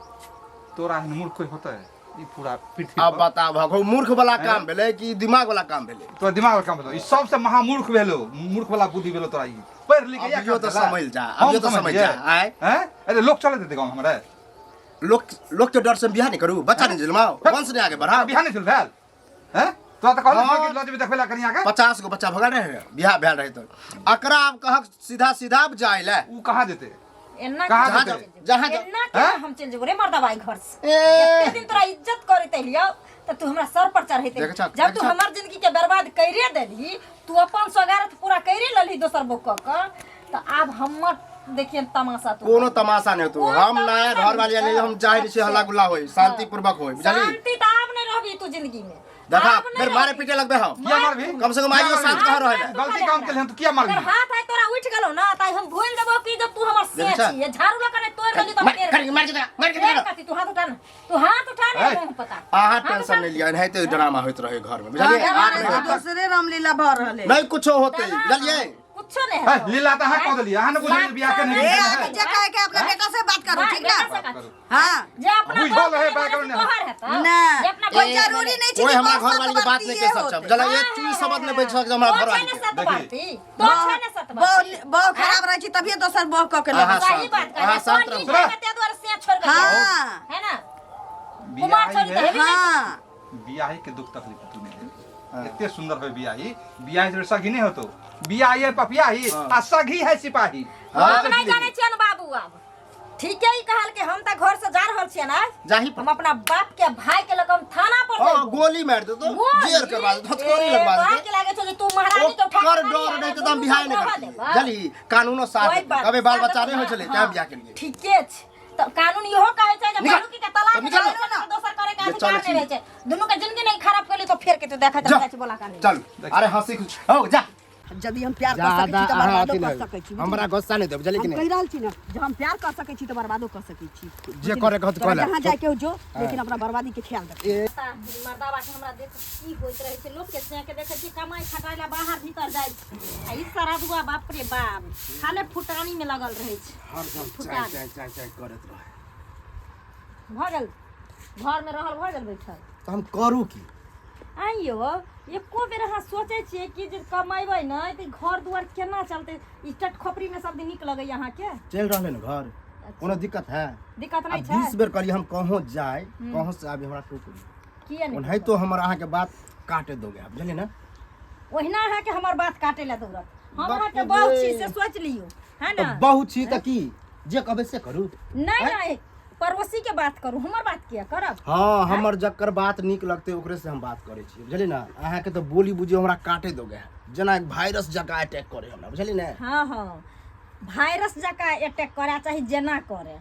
तोरा एहन मूर्ख कोई होता है ई पूरा पृथ्वी अब पर बता भगो मूर्ख वाला काम भेलै कि दिमाग वाला काम भेलै तोरा दिमाग वाला काम भेलो ई सबसे महामूर्ख भेलो मूर्ख वाला बुद्धि भेलो तोरा ई पढ़ लिख के इएह अभियो काम तऽ भेला। समझि जा, हम अभियो तऽ समझि जा, समझियै। आँय? हैं? अरे लोग चले देते गाँव हमरा लोक लोक के डर से बियाह नहीं करू बच्चा नहीं जन्माओ वंश नहीं आगे बढ़ाओ बिहान नहीं भेल हैं तोरा तऽ कहलक हाँ। कि लऽ जेबै देखबै ला कनिया के 50 गो बच्चा भगा रहे बियाह भेल रहे तो अकरा आब कहक सीधा सीधा अब जाय ले ऊ कहाँ जेतै एना कहाँ केना जेतै? चलि जेबौ? जहाँ जा- एना केना हम चलि जेबौ रे मर्दबा ई घर से ए। एते दिन तोरा इज्जत करैत एलियौ तऽ तू हमरा सर पर चढ़ैत देखै छह, जब देखै तू छह। हमर जिंदगी के बर्बाद कइरे देलही तू अपन स्वगारत पूरा कइरे लेलही दोसर बो कऽ कऽ तऽ आब हमर देखियन तमाशा तू कोनो तमाशा नहीं होतो कोनो हम नया तमाशा घर वाली नहीं आले हम चाहे छी हल्ला गुल्ला होई शांति पूर्वक होई बुझली शांति तऽ आब नहीं रहबी तू जिंदगी में देखा आब नहीं फिर मारे रहबी। पीटे लगबे हम किया मारबी कम से कम आइयो शांत कहाँ रहे गलती काम केलहन तू किया मारबी अगर हाथ आइ तोरा उठि गेलौ ना तऽ हम भूलि देबौ कि जब तू हमर से देखै छह? छी झाड़ू लऽ कऽ तोड़ि देली तऽ मार फेर मार मार के देखा, मार के फेर देखा। कथी तू हाथ उठा ना तू हाथ उठा ए। ने मुँह पता अहाँ टेंशन नहीं लिया एनाहिते ड्रामा होइत रहे घर में बुझलियै हाँ, आब नहीं होतै। दोसरे रामलीला भऽ रहल है नहीं कुछो होते बुझलियै कुछो नहीं है लीला तऽ अहाँ कऽ देलियै अहाँ ने बुझलियै जे बियाह केने ए अभी जे कहे के अपना बेटा से बात करू ठीक ना हाँ जे अपना बुझल बाप है, के बैकग्राउंड तोहर हेतौ ना जे अपना कोई बाप के जरूरी नहीं छै ओए कि हमरा बहुत घर वाली के बात नहीं कह सतवर्ती सकब बुझलियै एक चीज शब्द नहीं बैठ सकब हमरा तो घर छै वाली ने के सतवर्ती तो छै ने सतवर्ती बहु बहु खराब रहै छै तभिए दोसर बहु कऽ के अहाँ लबै सही शांत बात रहू, कहै अहाँ शांत तोहर रहू। नीक है, ताहि दुआरे से छोड़ि के हाँ है ना कुमार छोड़ी तऽ बियाही हेबे नहि हाँ बियाही के दुख तकलीफ तू नहीं देली एते सुंदर होय बियाही बियाही से सगी नहीं होतो बियाही है पपियाही आ सगी है सिपाही हम नहीं जानै छियन बाबू आब ठीके ही कहल के हम तऽ घर से जा रहल छियन आज जाही पर हम अपना बाप के भाई के लग हम थाना पर हाँ जइबो। गोली मार दे तो गोली? जेल करवा दे हथकड़ी ए, लगवा तोहरा दे के लागे छौ जे तू महारानी के उठा के ओकर मारी डर आ नहीं तो दुनू हम बियाह नहीं के करती देबा। बुझली कानूनो साथ कोई बात कभी बाल साथ बच्चा नहीं हाँ, होइ छलै हाँ। तैं बियाह केलियै ठीके छै तऽ कानून इहो कहै छै जे निकल। बालू के तलाक तऽ निकल। देला से दोसर करे के जे अधिकार चलै नहि रहै छै दुनू के जिंदगी नहीं खराब करली तो फेर के तू देखैत जा। रहै छै बोला कानून चल अरे हंसी खुशी हो जा यदि हम प्यार कर सकै छी तऽ अहाँ बर्बादो अथी कर नहि सकै छी हमरा गुस्सा नहि देब बुझलियै कि हम कहि नहि रहल छी ने जे हम प्यार कर सकै छी तऽ बर्बादो कर सकै छी जे करे के होत तोरा कर ले। जहाँ जाए के हो जो लेकिन अपना बर्बादी के ख्याल रख ए मर्दाबा के हमरा देख की होइत रहै छै लोक के से के देखै छी कमाइ खटाइ ला बाहर भीतर जाइ छै आ ई सराधुआ बाप रे बाप खाले फुटानी में लगल रहै छै हरदम चाय चाय चाय चाय करैत रहे भऽ गेल घरमे रहल भऽ गेल बैठल तऽ हम करू की आइयो एको बेर अहाँ सोचै छियै कि जे कमेबै नहि तऽ घर दुआर केना चलतै ई चट खोपड़ीमे सब दिन नीक लगैया अहाँके चलि रहलै ने घर कोनो दिक्कत है दिक्कत आ नहि छै 20 बेर कहलियै हम कहूँ जाय कहूँ से आबी हमरा टोकू किया नहि ओनाहितो हमर अहाँके बात काटे दोगे बुझलियै ने ओहिना अहाँके हमर बात काटे लए दौड़त हम बाप अहाँके रे। बहु छी से सोचि लियौ है तऽ ने बहु छी तऽ की जे कहबै से करू नहि नहि पड़ोसी के बात करू हमर बात किया करब हाँ हमर जकर बात नीक लगतै ओकरे से हम बात करै छियै बुझलियै ने अहाँके तऽ बोली बुझियौ हमरा काटे दोगे जेना वायरस जकाँ अटैक करे हमरा बुझलियै ने हाँ हाँ वायरस जकाँ अटैक करे चाहे जेना करे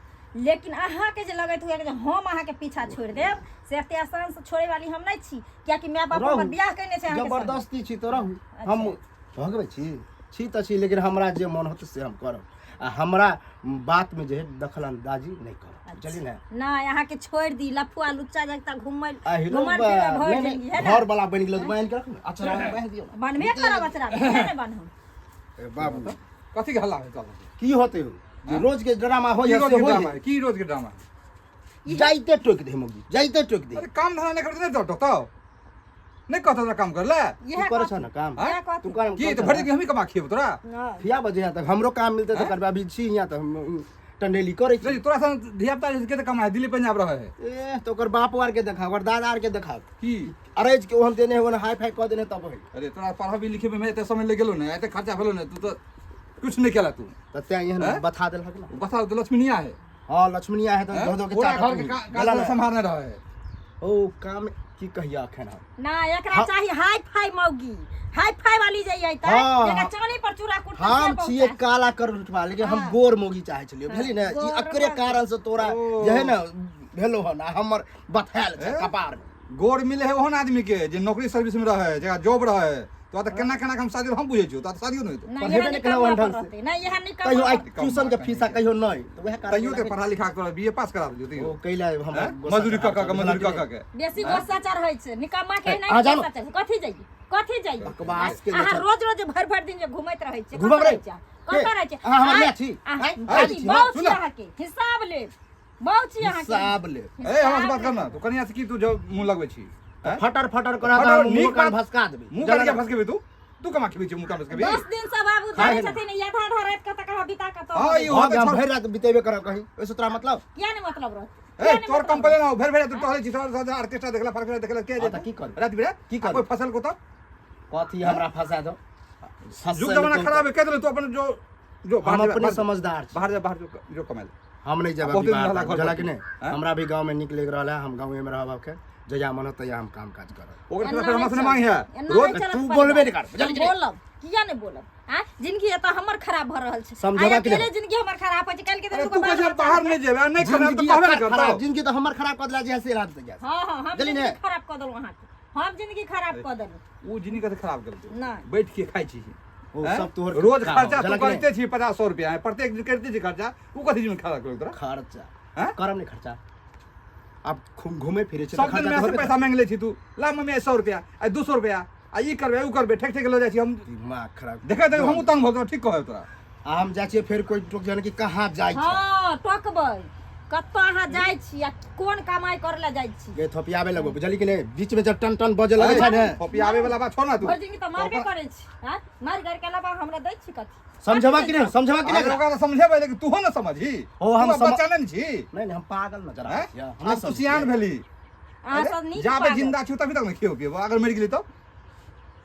लेकिन अहाँके जे लगैत हुए जे हम अहाँके पीछा छोड़ि देब से एते आसान से छोड़े वाली हम नहि छी कियाकि माय बाप रहू। हमर बियाह केने छै अहाँके संगे। जबरदस्ती छी तऽ रहू हम भगबै छी छी तऽ छी लेकिन हमरा जे मन होतै से हम करब आ हमरा बातमे जे है दखल अंदाजी नहि करब बुझलियै ने नहि अहाँके छोड़ि दी लफुआ लुच्चा जगता घुमै आहिरो घुमल बा, फिरल भरि नहि, जिंदगी है नहि, ने घर वाला बनि गेल तऽ बान्हि के रखू ने अचरा मे बान्हि दियौ ने। बनबे करब अचरा किया नहि बान्हब ए बाबू कथी के हल्ला होइ चल की होतै हो जे रोज के ड्रामा होइ की है रोज से के होइ ड्रामा है है? की रोज के ड्रामा है? जाइते टोकि दे मौगी जाइते टोकि दे अरे काम धंधा नहीं करते नहीं डॉक्टर तो नहीं कहता तोरा काम कर ले तू करै छ ने काम इएह कहत तू काम की तो भरि दिन हमही कमा खियब तोरा खिया बजे यहाँ तक हमरो काम मिलते तऽ करबै अभी छी यहाँ तऽ हम टंडेली करै छी नहीं तोरा संग धिया पुता के तऽ कमाए दिल्ली पंजाब रहे है ए तऽ ओकर बाप आर के देखा ओकर दादा आर के देखा की अरेज के ओहन देने होन हाई फाई कऽ देने तब होई अरे तोरा पढ़बी लिखे में एते समय लग गेलो ने एते खर्चा भेलो ने तू तो कुछ नहीं केला तू तऽ तें एहन हैं? बथा देलक ने बता तो लक्ष्मीनिया है हाँ लक्ष्मणिया है तऽ धो धो के पूरा चाटत घर के तू। काज गेला ने? संभालने रहे है ओ काम की कहिया अखन हम ना एकरा चाही हाई फाई मौगी हाई फाई वाली जाइए त हाँ। जेकरा चानी पर चूड़ा कुटते हम छियै काला कर उठवा लेकिन हम गोर मौगी चाहे छलियै बुझली ने ई गोर अकरे मौगी। कारण से तोरा जे है ने भेलो हन आ हमर बथायल छै कपार में गोर मिले है ओहन आदमी के जे नौकरी सर्विस में रहे जकरा जॉब रहे तो तऽ केना केना के हम शादी हम बुझै छियौ तो शादियो नहि हेतौ ना पढ़ेबे इएह नहि केलहुँ निकम्मा ओहन पर ढंग से। रहतै ना इएह निकम्मा कहियो आइ पर- ट्यूशन के फीस आ कहियो नहि तऽ वएह कारण तैयो तऽ पढ़ा लिखा के तोरा बीए पास करा देलियौ ओ तैयो कैला हमरा हैं? गुस्सा मजदूरी कऽ कऽ के चढ़ल मजदूरी कऽ छलै। कऽ के बेसी गुस्सा चढ़ै छै निकम्मा के अहाँ नहि जानो। गुस्सा चढ़ै कथी जाइए कथी जाइए बकवास के अहाँ नहि रोज रोज भरि भरि दिन जे घुमैत रहै छियै घुमब कतऽ रे? रहै छियै? कतऽ रहै छियै अहाँ हमर आइ- माय छी? अहाँ- आइ- खाली छी, बहु छी सुनऽ। अहाँके हिसाब लेब बहु छी अहाँके हिसाब ले ए हमरा से बात कर ना तू कनिया से की तू जब मुंह लगबै छी हैं? फटर फटर करा फटर, तऽ हम नीक मुँह कान बात- भसका देबै मुंह कान के भसकेबी तू तू कमा खेबी छी मुंह कान भसकेबी 10 दिन से बाबू खाए जानै है ना। छथिन आधा आधा राति कतऽ कहाँ बिता कतऽ हाँ, अबै ई छै। हो हम तऽ हम छोड़। भरि राति बितेबे करब कहीं ओहिसँ तोरा मतलब किया नहि मतलब रहत ए तोर कंप्लेन आओ भरि भरि तू टहले छी तोर साथ ऑर्केस्ट्रा देखला फर्केस्ट्रा देखला के हाँ, तऽ की करबै? राति बिरात की करबै? कोई फसल को तब कथी हमरा फंसा दो युग जमाना खराब है कह देले तू अपन जो जो हम बाहर जा, अपने बाहर- समझदार छी। बाहर जा, बाहर जो, जो कमाए ले। हम नहीं जाब बहुत अभी दिन बाहर रहला घर बुझला पर। कि नहीं हैं? हमरा भी गाँव में निक लागि रहल है, हम गाँव में रहब आके, जहिया मन होत तहिया हम काम काज करब। ओकर एना फेर हमरा नहि से नहि मांगी है एना रोज नहि चलत तू परिवार। बोलबे नहि कर, बुझलही कि नहि? बोलब किया नहि बोलब आँ जिंदगी एतऽ हमर खराब भऽ रहल छै समझेबा आइ कि नहि? अकेले जिंदगी हमर खराब होइ छै काल्हि के दिन अरे दूगो तू बाल कहै छै बच्चा बाहर नहि जेबै नहि खाना तऽ जिंदगी कहबे नहि खराब करतौ जिंदगी तऽ हमर खराब कऽ देला जे से रात तक हँ हँ हम बुझली जिंदगी ने? खराब कऽ देलहुँ अहाँके, हम जिंदगी खराब कऽ देलहुँ। ओ जिंदगी कते खराब केलकै नहि। बैठ के खाइ छी ओ हैं? सब तोहर रोज खराब खर्चा तू बुझलक नहि? करते छी 50 100 रुपया प्रत्येक दिन करते छी खर्चा, ऊ कथी जीवन खराब केलक तोरा? खर्चा हैं? करम नहि खर्चा, आब घूमे फिरे छै तऽ सब दिन खर्चा में तऽ से होबे पैसा मांगि लै छी तू, ला मम्मी आइ 100 रुपया, आइ 200 रुपया, आ ई करबै ऊ करबै, ठेक ठेक लऽ जाइ छी हम। करतै। दिमाग खराब देखै देखै हमहूँ तंग भऽ गेलहुँ, ठीक कहब तोरा। आ हम जाइ छियै फेर कोइ टोक जाने कि कहाँ जाइ छै। हँ टोकबै, कतऽ अहाँ जाइ छी आ कोन कमाइ करै लए जाइ छी। गे थोपियाबे लगबो बुझली कि नहि, बीच में जब टन टन बजे लगै छै ने। थोपियाबे वाला बात छौ ना तू। भरि जिंदगी तऽ मारबे करै छी, आँय मारि गारि के अलावा हमरा दै छी कथी? समझबा कि नहि, समझबा कि नहि? अरे ओकरा तऽ समझेबै लेकिन तूहो ने समझही। ओ, हम तू आब बच्चा नहि ने छी। नहि नहि, हम पागल नजर आबै हैं? छियै, हम नहि आब तू सियान समझै भेली। अहाँ सब नीक जाबे पागल। जिंदा छी तभी तक ने खेबो पियबो, अगर मरि गेली तब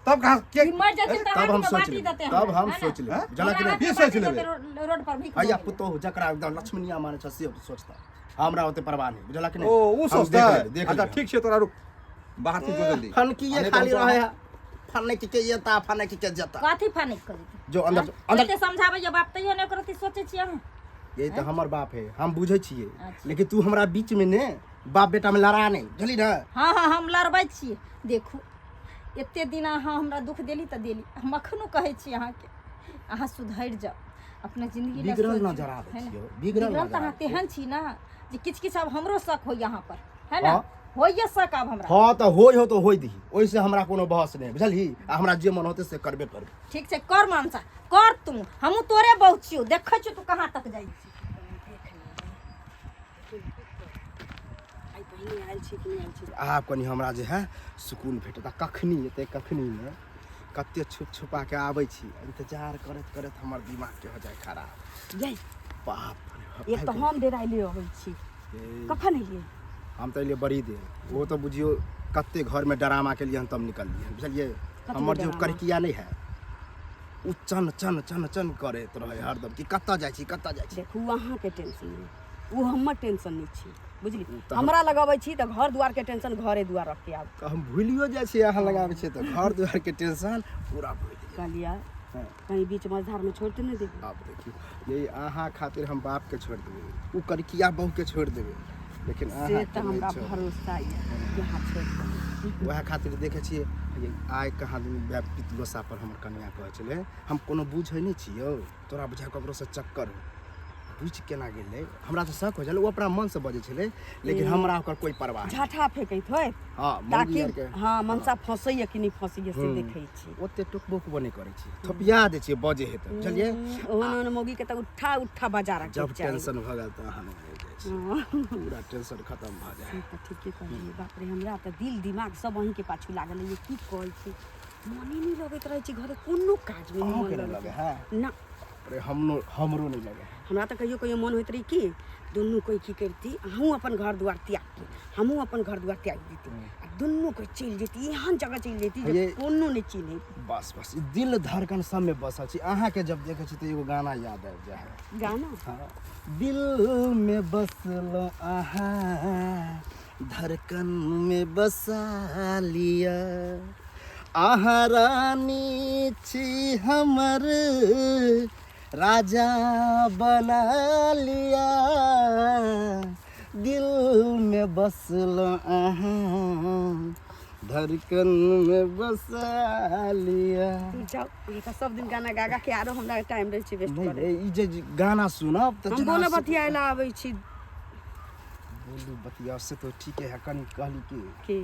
तब कहाँ के ई मरि जेथिन तऽ तब हम हाथमे सोच बाटी लेबै, देतै तब हमरा, हम है ने? सोच लेबै, हैं? बुझलक कि हमरा नहि? की हाथमे सोच बाटी लेबै? देतै, रोड पर भीख भैया मांगै। पुतोहु जकरा एकदम लक्ष्मणिया मानै छ से सोचता, हमरा ओते परवाह नहि, बुझलक कि नहि? ओ ऊ हम सोचता देख लेबै, देख अच्छा लेबै। ठीक छै तोरा, रुक बाहर से जो जल्दी। फनकिए आ नहि तऽ खाली हम तोरा- रहे है, फने की के येता फने की के जेता। कथी फानिक कऽ जेतै? जो अंदर जो, अंदर। एते समझाबै बाप तैयो नहि ओकरा सोचै छियै अहाँ। यही तऽ हमर बाप है, हम बुझै छियै, अच्छा। लेकिन तू हमरा बीच में ने बाप बेटा में लड़ा नहि, बुझली ने? हँ हँ हम लड़बै छियै। देखू एते दिन अहाँ हमरा दुख देली तऽ देली, हम अखनो कहै छी अहाँके अहाँ सुधरि जाउ अपना जिंदगी लए बिगड़ल सोचू, नजर आबै है ने? छियौ, बिगड़ल बिगड़ल नजर तऽ अहाँ आबै छियौ। तेहन छी ने जे किछु किछु आब हमरो शक होइए अहाँ पर, है ने? हँ। होइए शक आब हमरा। हँ तऽ होइ हो तऽ होइ दही, ओहिसँ हमरा कोनो बहस नहि, बुझलही? आ हमरा जे मन होतै से करबे करबै। ठीक छै कर मनसा कर, तू हमहूँ तोरे बहु छियौ, देखै छियौ तू कहाँ तक जाइ छी। आइ पहिने आयल छी कि नहि आयल छी? आब कनि हमरा जे है सुकून भेटत। आ कखनी एतै कखनी ने, कते छुप छुपा के आबै छी, इंतजार करैत करैत हमर दिमाग के हो जाए खराब। जय बाप रे बाप। एक तऽ हम डेराइले अबै छी। ए, कखन एलियै? हम तऽ एलियै बड़ी देर, ओहो तऽ बुझियौ कते घरमे डरामा केलियै हन तब निकललियै हन, बुझलियै? हमर जे डरामा? करकिया नहि है ओ चन चन चन चन करैत रहै हरदम कि कतऽ जाइ छी कतऽ जाइ छी। देखू अहाँके टेंशन नहि, ओ हमर टेंशन नहि छी, बुझली? तऽ हम- हमरा लग अबै छी तऽ घर दुआरके टेंशन घरे दुआर रख के आब। तऽ हम भूलियो जाइ छियै, अहाँ लगाबै छियै तऽ घर दुआरके टेंशन पूरा भूलि जाइ। कहलियै हँ। कहीं बीच मझधारमे छोड़ि तऽ नहि देबै? आब देखियौ ये अहाँ खातिर हम बापके छोड़ि देबै, ओ करकिया बहुके छोड़ि देबै, लेकिन से अहाँके तऽ नहि हमरा छोड़बै। भरोसा यऽ कि अहाँ छोड़ि देबै। वएह खातिर देखै छियै ये आइ कहाँ दिन पित गोस्सा पर हमर कनिया कहै छलै हम कोनो बुझै नहि छियौ, तोरा बुझाइ ककरोसँ चक्कर हो, बुझि केना गेलै? हमरा तऽ शक हो छलै, ओ अपना मनसँ बजै छलै, लेकिन हमरा ओकर कोइ परवाह नहि। झाठा फेकैत होय हँ मौगी ताकि आरके। हँ मनसा फँसैए कि नहि फँसैए से देखै छी। ओते टोकबो उकबो नहि करै छी, थोपिया दै छियै बजे हे तऽ, बुझलियै? ओहन ओहन मौगीके तऽ उठा उठा बजा रखैके जब चाही। टेंशन भऽ गेल तऽ अहाँ लग आबि जाइ छी, पूरा टेंशन खतम भऽ जाइ। से तऽ ठीके कहलियै, बाप रे हमरा तऽ दिल दिमाग सब अहीँके पाछू लागल अइ। की कहै छी, मने नहि लगैत रहै छै घरे कोनो काजमे नहि अहूँके मन नहि लगैत लगै है? ना। अरे हमरो हमरो नहि लगे। हमरा तऽ कहियो कहियो मन होइत रहै कि दुनू कोइ की करती, अहूँ अपन घर दुआर त्यागके हमहूँ अपन घर दुआर त्याग देती आ दुनू कोइ चलि जैती, एहन जगह चलि जैती जे ये- कोनो नहि चिन्है। बस बस ई दिल धड़कन सबमे बसल छी। अहाँके जब देखै छी तऽ एगो गाना याद आबि जाइ है। गाना? हाँ। दिल में बसलो अहाँ, धड़कन में बसा लिया, अहाँ रानी छी हमर, राजा बना लिया, दिल में बसलो अहाँ, धड़कन में बसा लिया। जाउ अहाँ तऽ सब दिन गाना गा गा के आरो हमरा टाइम रहै छै वेस्ट नहीं करे। रे, ई जे गाना सुनब तऽ हम जेना बोले बतियाए ला आबै छी। बोलू बतियाओ से तो ठीके है, कनि कहली कि की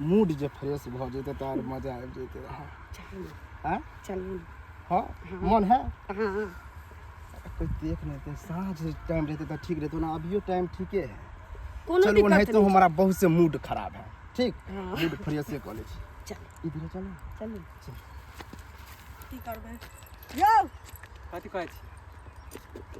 मूड जे फ्रेश भऽ जेतै तऽ आर मजा आबि जेतै रहै। चलू ने। आँय? चलू ने। हँ मन है? हाँ। कोइ देख नहीं ते, साँझ टाइम रहते तऽ ठीक रहते ना, अभियो टाइम ठीके है। कोनो चलू दिक्कत ओनाहितो नहि। हमारा बहुत से मूड खराब है, ठीक हाँ। मूड फ्रेश कऽ लै छी। चल इधर चलू। चलू। की करबै यौ? कथी कहै छी?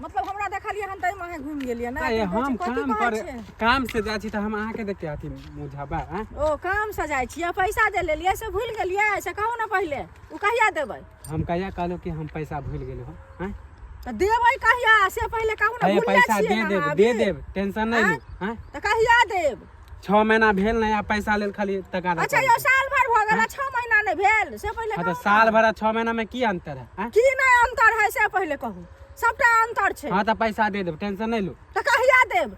मतलब हमरा देखलियै हन ताहिमे अहाँ घुमि गेलियै ने? अरे हम कथी काम कहै पर छियै? काम से जाइ छी तऽ हम अहाँके देखते अथी मुझाबा आँय? ओ काम से जाइ छियै, पैसा जे लेलियै से भूलि गेलियै? से कहू ने पहिले, ओ कहिया देबै? हम कहिया कहलहुँ कि हम पैसा भूलि गेलहुँ हँ? तऽ देबै कहिया से पहिले कहू ने हे भूलले पैसा छियै दे ने देब अहाँ दे अभी? देब टेंशन नहीं लू हैं तऽ कहिया देब 6 महीना भेल नहीं आ पैसा लेल खाली तकादा अच्छा करै यौ छी। साल भर भऽ गेल 6 महीना नहि भेल से पहिले हाँ तऽ कहू ने। साल भर आ 6 महीना में की अंतर है हैं? की नहि अंतर है से पहिले कहू सबटा अंतर छै हाँ तऽ पैसा दे देब टेंशन नहीं लू तऽ कहिया देब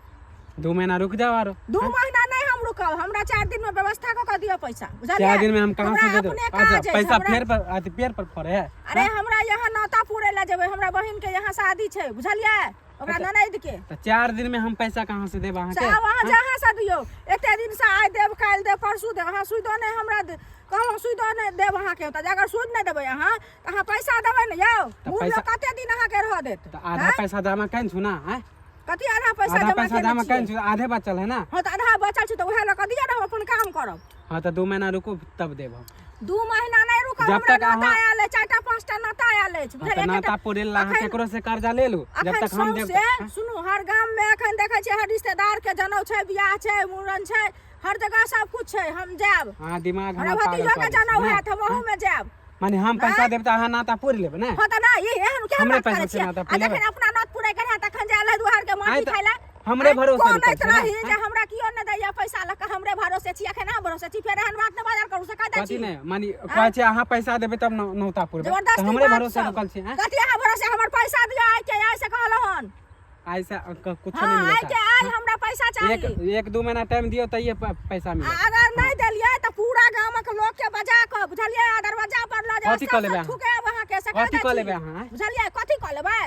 2 महीना रुक जाओ आरो 2 महीना नहीं हम रुकब हमरा 4 दिन में व्यवस्था कऽ कऽ दिअ पैसा बुझलियै 4 दिन में हम कहाँ से हमरा दे देब अपने काज अच्छा अछि, पैसा हमरा- फेर पर अथी पेड़ पर फड़े है अरे हमरा यहाँ नौता पूरे ला जेबै हमरा बहिन के यहाँ शादी छै बुझलियै ओकरा ननैद के तऽ 4 दिन में हम पैसा कहाँ से देब अहाँ के से आब अहाँ जहाँ से दियौ एते दिन से आइ देब काल्हि देब परसू देब अहाँ सुइदो नहि हमरा कहलहुँ सुइदो नहि देब अहाँके तऽ अगर सूद नहि देबै अहाँ तऽ अहाँ पैसा देबै ने यौ तऽ बूढ़ पैसा- लोक कते दिन अहाँके रहऽ देत तऽ आधा पैसा जमा केने छु ना हैं कथी आधा पैसा आधा जमा पैसा केने जमा छियै केने छु आधे बचल है ना हँ तऽ आधा बचल छै तऽ उएह लऽ कऽ दिअ ने हम अपन काम करब हाँ तऽ 2 महीना रुकू तब देब हम 2 महीना नहि रुकब जब हमरा तक नौता अहाँ- आयल अछि 4टा 5टा नौता आयल अछि हाँ, तऽ बुझलियै नाता पुरे ला अहाँ अखन- केकरो से कर्जा ले लू जब अखन तक हम देब सौंसे सुनू हर गाम में अखन देखै छियै हर रिश्तेदार के जनउ छै बियाह छै मुड़न छै हर जगह सब कुछ छै हम जायब हाँ दिमाग हमरा हमर पागल भतीजो के कऽ दै जनउ छै, हैत हम ओहू में जायब माने हम पैसा देब तऽ अहाँ नाता पूरि लेबै ने हँ तऽ नहि ई एहन केहन हमरे बात पैसा करै से छियै नाता आ पूरि लेबै जखन अपना नौत पूरे के रहै तखन जायल है दुआर के आँय माटी तऽ खाय लए हमरे भरोसे कोन रुकल छै ने, रही जे हमरा कियो नहि दैया पैसा लऽ कऽ हमरे भरोसे छी अखन अहाँ भरोसे छी फेर एहन बात नहि बाजल करू से कह दै कथी छी नहि माने कहै छै अहाँ पैसा देबै तब नौता पुरबै तऽ जबरदस्ती हमरे बात भरोसे सब। रुकल छी आँय? कथी अहाँ भरोसे हमर पैसा दिअ आइ के आइ से कहलहुँ हन आइ से कुछो हाँ नहीं आइ मिलत के आइ हमरा पैसा चाही एक एक 2 महीना टाइम दियौ तैये पैसा आ मिलत अगर नहि देलियै तऽ पूरा गामक लोक के बजा कऽ बुझलियै आ दरवाजा पर लऽ कथी जायब कऽ लेबै अहाँ? थुकायब अहाँके से कह कथी दै कऽ छी। लेबै अहाँ, आँय? बुझलियै कथी कऽ लेबै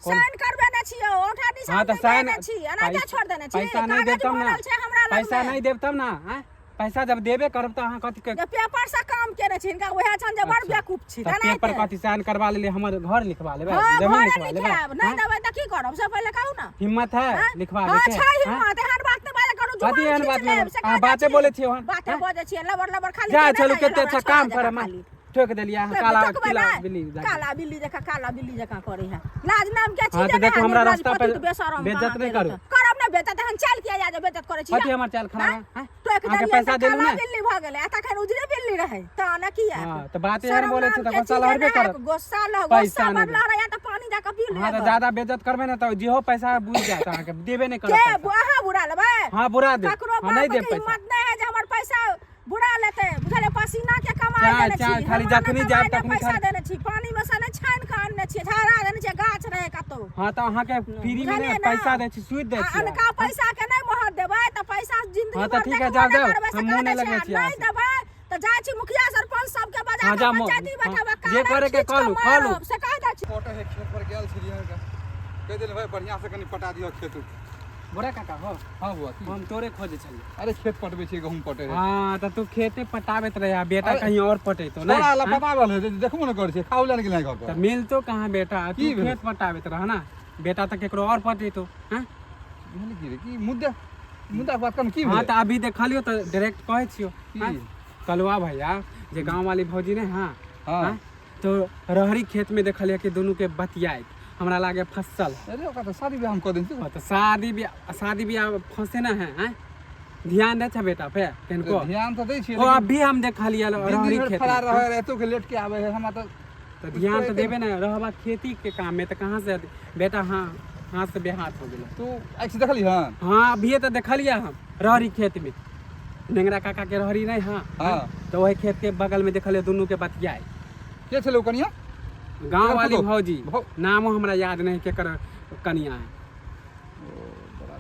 साइन करबे ने छियै औंठा निशान हाँ तऽ देबे साइन ने छी एनाहिते छोड़ देने छी पैसा नहीं देब कागज तब ना बनल छै हमरा लग पैसा में। नहीं देब तब ना आँय? पैसा जब देबे करब तऽ अहाँ कथी के जे पेपर से काम केने छी हिनका उएह छनि जे बड़ बेवकूफ छी तऽ तेनाहिते। पेपर कथी साइन करवा लेलियै हमर घर लिखवा लेबै हाँ जमीन घरे लिखवा लेबै लिखायब नहि आँय? देबै तऽ की करब से पहिले कहू ने हिम्मत है हाँ? लिखवा हाँ के छै आँय? हिम्मत एहन बात नहि बाजल करू कथी जुबान एहन खींच बात नहि लेब, से अहाँ कह दै बाते छी। बोलै छियै ओहन, बाते हाँ? बजै छियै लबर लबर खाली जा केने चलू जाइए, कते लबड़ा अच्छा छोड़ा काम जकाँ करब खाली। ठोक देलियै अहाँ काला ठोकबै पीला नहि, बिल्ली जकाँ। काला बिल्ली जकाँ काला बिल्ली जकाँ करै है लाज नाम के हाँ, चीज तऽ देखू, हमरा रास्ता पर बेइज्जत बेइज्जत नहि करू। करब नहि बेइज्जत एहन चालि किया या जे बेइज्जत करै छी कथी हमर चालि खराब है, हाँ? टोकि अहाँके देलियै पैसा तऽ देलहुँ काला ने? बिल्ली भऽ गेलै आ तखन उजरे बिल्ली रहै तऽ ने किया हाँ, तऽ बात एहन बोलै छी तऽ गुस्सा लहरबे करत। गुस्सा लह पैसा गुस्सा नहि बदला रहै तऽ पानी दऽ कऽ पी हाँ तऽ लेब ज्यादा बेइज्जत करबै ने तऽ जेहो पैसा बुझि जायत अहाँके देबे नहि करत के पैसा। अहाँ बुरा लेबै हाँ बुरा देब ककरो हाँ बाप नहीं के देब पैसा हिम्मत नहीं है जे हमर पैसा बुरा लेतै बुझलियै पसीना के कमाई चाय, देने चाय, छी खाली हमरा जखनी नहि जायब कमाई तखनी नहि पैसा खाली- देने छी पानी में से नहि छानि कऽ अनने छी झाड़ा देने छी गाछ रहे कतौ हाँ तऽ अहाँके फ्री में बुझलियै नहि ने? पैसा दै छी सूद दै आ छी अनका पैसा के नहि महत देबै तऽ पैसा जिंदगी हाँ, तऽ भर ठीक है, देखबो जाउ, नहि जाउ। करबै से हम कह मुँह दै नहि लगबै छी, आ छी नहि अहाँसँ। देबै तऽ जाइ छी मुखिया सरपंच सबके बजा हाँ, कऽ जाउ, पंचायती हाँ, बैठाबै जे कानर करे के खींच कऽ कहलू, कहलू। मारब, से कह दै छी पटे है खेत पर गेल छलियै अहाँके कहि देलियै भाइ बढ़िआँ से कनि पटा दिअ खेत उत बोरा काका हो हाँ बुआ की हम तोरे खोजे छलियै अरे खेत पटबै छियै गहूँम पटे है हाँ तऽ तू खेते पटाबैत रहे आ बेटा अरे, कहीं और पटेतो ने छोड़ा लपटा रहल है देखबो ने करै छियै खाओ लए ने गेलै घर तऽ पर मिलतो कहाँ बेटा तू की भेल? खेत पटाबैत रह ना बेटा तऽ केकरो और पटेतो हाँ भेल की रे की मुद्दा मुद्दा के बात करम की हाँ भेलै तऽ अभी देखलियो तऽ डायरेक्ट कहै छियो की? हाँ? कलुआ भैया जे गाँव वाली भौजी ने हाँ हाँ। हाँ? तो रहरी खेत में देखलियै कि दुनू के बतियाइत हमरा लागे फसल है। अरे ओकरा तऽ शादी बियाह हम कऽ देने हाँ, तऽ शादी बियाह फंसे ना है हैं? ध्यान दे छ बेटा पे किनको ध्यान तऽ दै छियै ओ अभी हम देखलियै दिन रहरी दिन भरि खेत फरार में। रहै एतो के लेट के आबै है हमरा तऽ तऽ ध्यान तऽ देबे ने रहबा खेती के काम में तऽ कहाँ से बेटा हाँ हाथ से बेहाथ हो गेलै तू आँखि से देखली हन हाँ अभिये तऽ देखलियै हम रहरी खेत में नेंगरा काका के रहरी नहीं हाँ हाँ। तऽ वही खेत के बगल में देखलियै दुनू के बतियाइ के छलै ओ कनिया गाँव केकर वाली पुतोह? भौजी नामो हमरा याद नहीं केकर कनिया है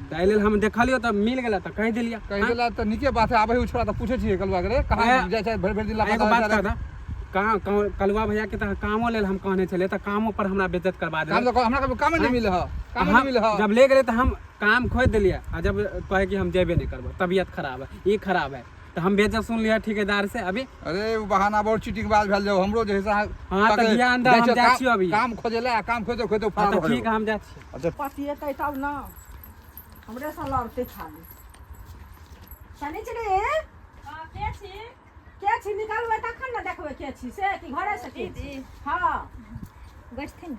तऽ एहि लेल हम देखलियो तऽ मिल गेलै तऽ कहि देलियै कहि देला तऽ नीके बात है आबै है ओ छोड़ा तऽ पूछै छियै कलुआ के रे कहाँ ए, जाइ छै भरि भरि दिन एगो लापता बात रहै कह दऽ कहाँ कलुआ भैया के तऽ कामो लेल हम कहने छलियै तऽ कामो पर हमरा बेइज्जत करबा काम देलक तऽ हमरा कभी कामे नहि मिले है कामे नहि मिले है जब ले गेलै तऽ हम काम खोजि देलियै आ जब कहै कि हम जेबे नहि करबो तबियत खराब है ई खराब है तऽ हम बेइज्जत सुन लिअ ठेकेदार से अभी अरे ओ बहाना बहुत चीटिंगबाज भेल जाओ हमरो जे है से अहाँ हाँ, तऽ पकड़े- ध्यान दऽ, जाइ हम छियै जाइ काम- छियौ अभी। काम खोजे ला काम खोजते खोजते हाँ फरार तऽ भऽ ठीक गेलौ। है हम जाइ छियै अच्छा पतिएतै तब ने हमरेसँ लड़तै खाली शनिचरी हाँ, के छी के छी निकलबै तखन ने देखबै के छी से कि घरे से के छी दीदी हँ बैठथिन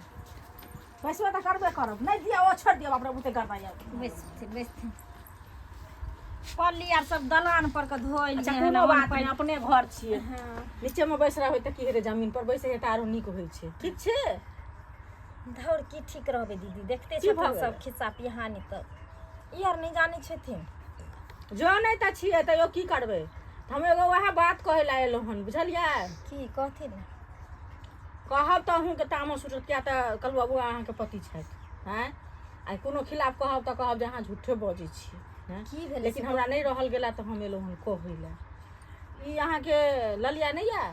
बैसबे तऽ करबे करब नहि दिअ ओ छोड़ि दिअ बाप रे बहुते गर्दा यऽ बैसथिन बैसथिन पल्ली आर सब दलान पर के धोइ अच्छा लियै कोनो हन, बात पानि- नहि अपने घर छियै हाँ। नीचेमे बैस रहबै तऽ की हेतै जमीन पर बैसै है तऽ आरो नीक होइ छै ठीक छै धौर की ठीक रहबै दीदी, देखते की भऽ छथिन गेलै? सब खिस्सा पिहानी तऽ ई आर नहि जानै छथिन। जनै तऽ छियै तैयो की करबै। तऽ हम एगो वएह बात कहै लए एलहुँ हन, बुझलियै? की कहथिन ने? कहब तऽ अहूँके तामस उठत, किया तऽ कलुआ बौआ अहाँके पति छथि। आँय, आ कोनो खिलाफ कहब तऽ कहब जे अहाँ झूठे बजै छी। आँय? की भेलै? लेकिन हमरा नहि रहल गेला तऽ हम एलहुँ हन कहै लए। ई अहाँके ललिया नहि यऽ,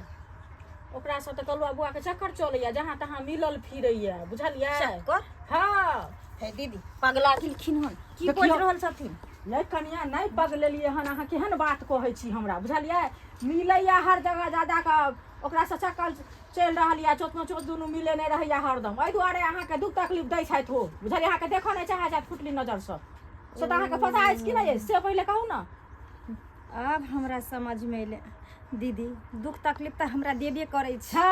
ओकरासँ तऽ कलुआ बौआके चक्कर चलैया, जहाँ तहाँ मिलल फिरैया, बुझलियै? चक्कर? हँ। हे दीदी, पगला गेलखिन हन की? देखियौ। बाजि रहल छथिन। नहि कनिया, नहि पगलेलियै हन। अहाँ केहन बात कहै छी हमरा, बुझलियै? मिलैया हर जगह जा जा कऽ, ओकरासँ चक्कर चलि रहल यऽ। चोतमे चोत दुनू मिले नहि रहैया हरदम। एहि दुआरे अहाँके दुख तकलीफ दै छथि ओ, बुझलियै? अहाँके देखऽ नहि चाहै छथि फुटली नजरसँ। से तऽ अहाँके पता अछि कि नहि अछि, से पहिले कहू ने। आब हमरा समझमे एलै दीदी, दुख तकलीफ तऽ हमरा देबे करै छै।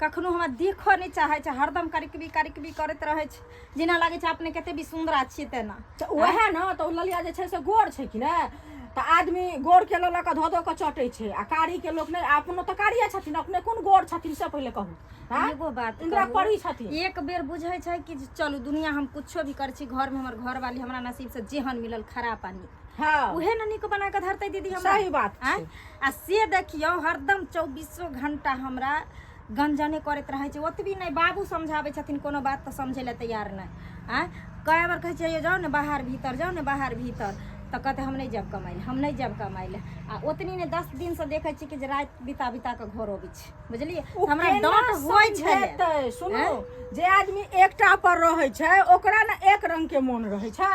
कखनो हमरा देखऽ नहि चाहै छै, हरदम करिकबी करिकबी करैत रहै छै, जेना लागै छै अपने कते भी सुन्दर छियै तेना। तऽ उएह ने, तऽ ओ ललिया जे छै से गोर छै कि नहि, तऽ आदमी गोरके लऽ लऽ कऽ धऽ धऽ कऽ चटै छै आ कारीके लोक नहि। अपनो तऽ कारिये छथिन, अपने कोन गोर छथिन से पहिले कहू। आँय? एगो बात इंदिरा कहू, परी छथिन। एक बेर बुझै छै कि जे चलू दुनिया हम कुछो भी करै छी, घरमे हमर घरवाली हमरा नसीब से जेहन मिलल खराब आ नीक, उहे ने नीक बना कऽ धरतै दीदी हमरा। सही बात छै। आँय? आ से देखियौ, हरदम 24 घंटा हमरा गंजने करैत रहै छै। ओतबी नहि, बाबू समझाबै छथिन कोनो बात तऽ समझै लए तैयार नहि। आँय, कए बेर कहै छियै, "यौ, जाउ ने बाहर भीतर, जाउ ने बाहर भीतर", तऽ कहतै हम नहि जायब कमाइ लए, हम नहि जायब कमाइ लए। आ ओतनी नहि, 10 दिनसँ देखै छियै कि जे राति बिता बिता कऽ घर अबै छै, बुझलियै? ओ हमरा केना डाँट होइ छलै। समझेतै? सुनू, जे आदमी एकटा पर रहै छै ओकरा ने एक रंग के मोन रहै छै,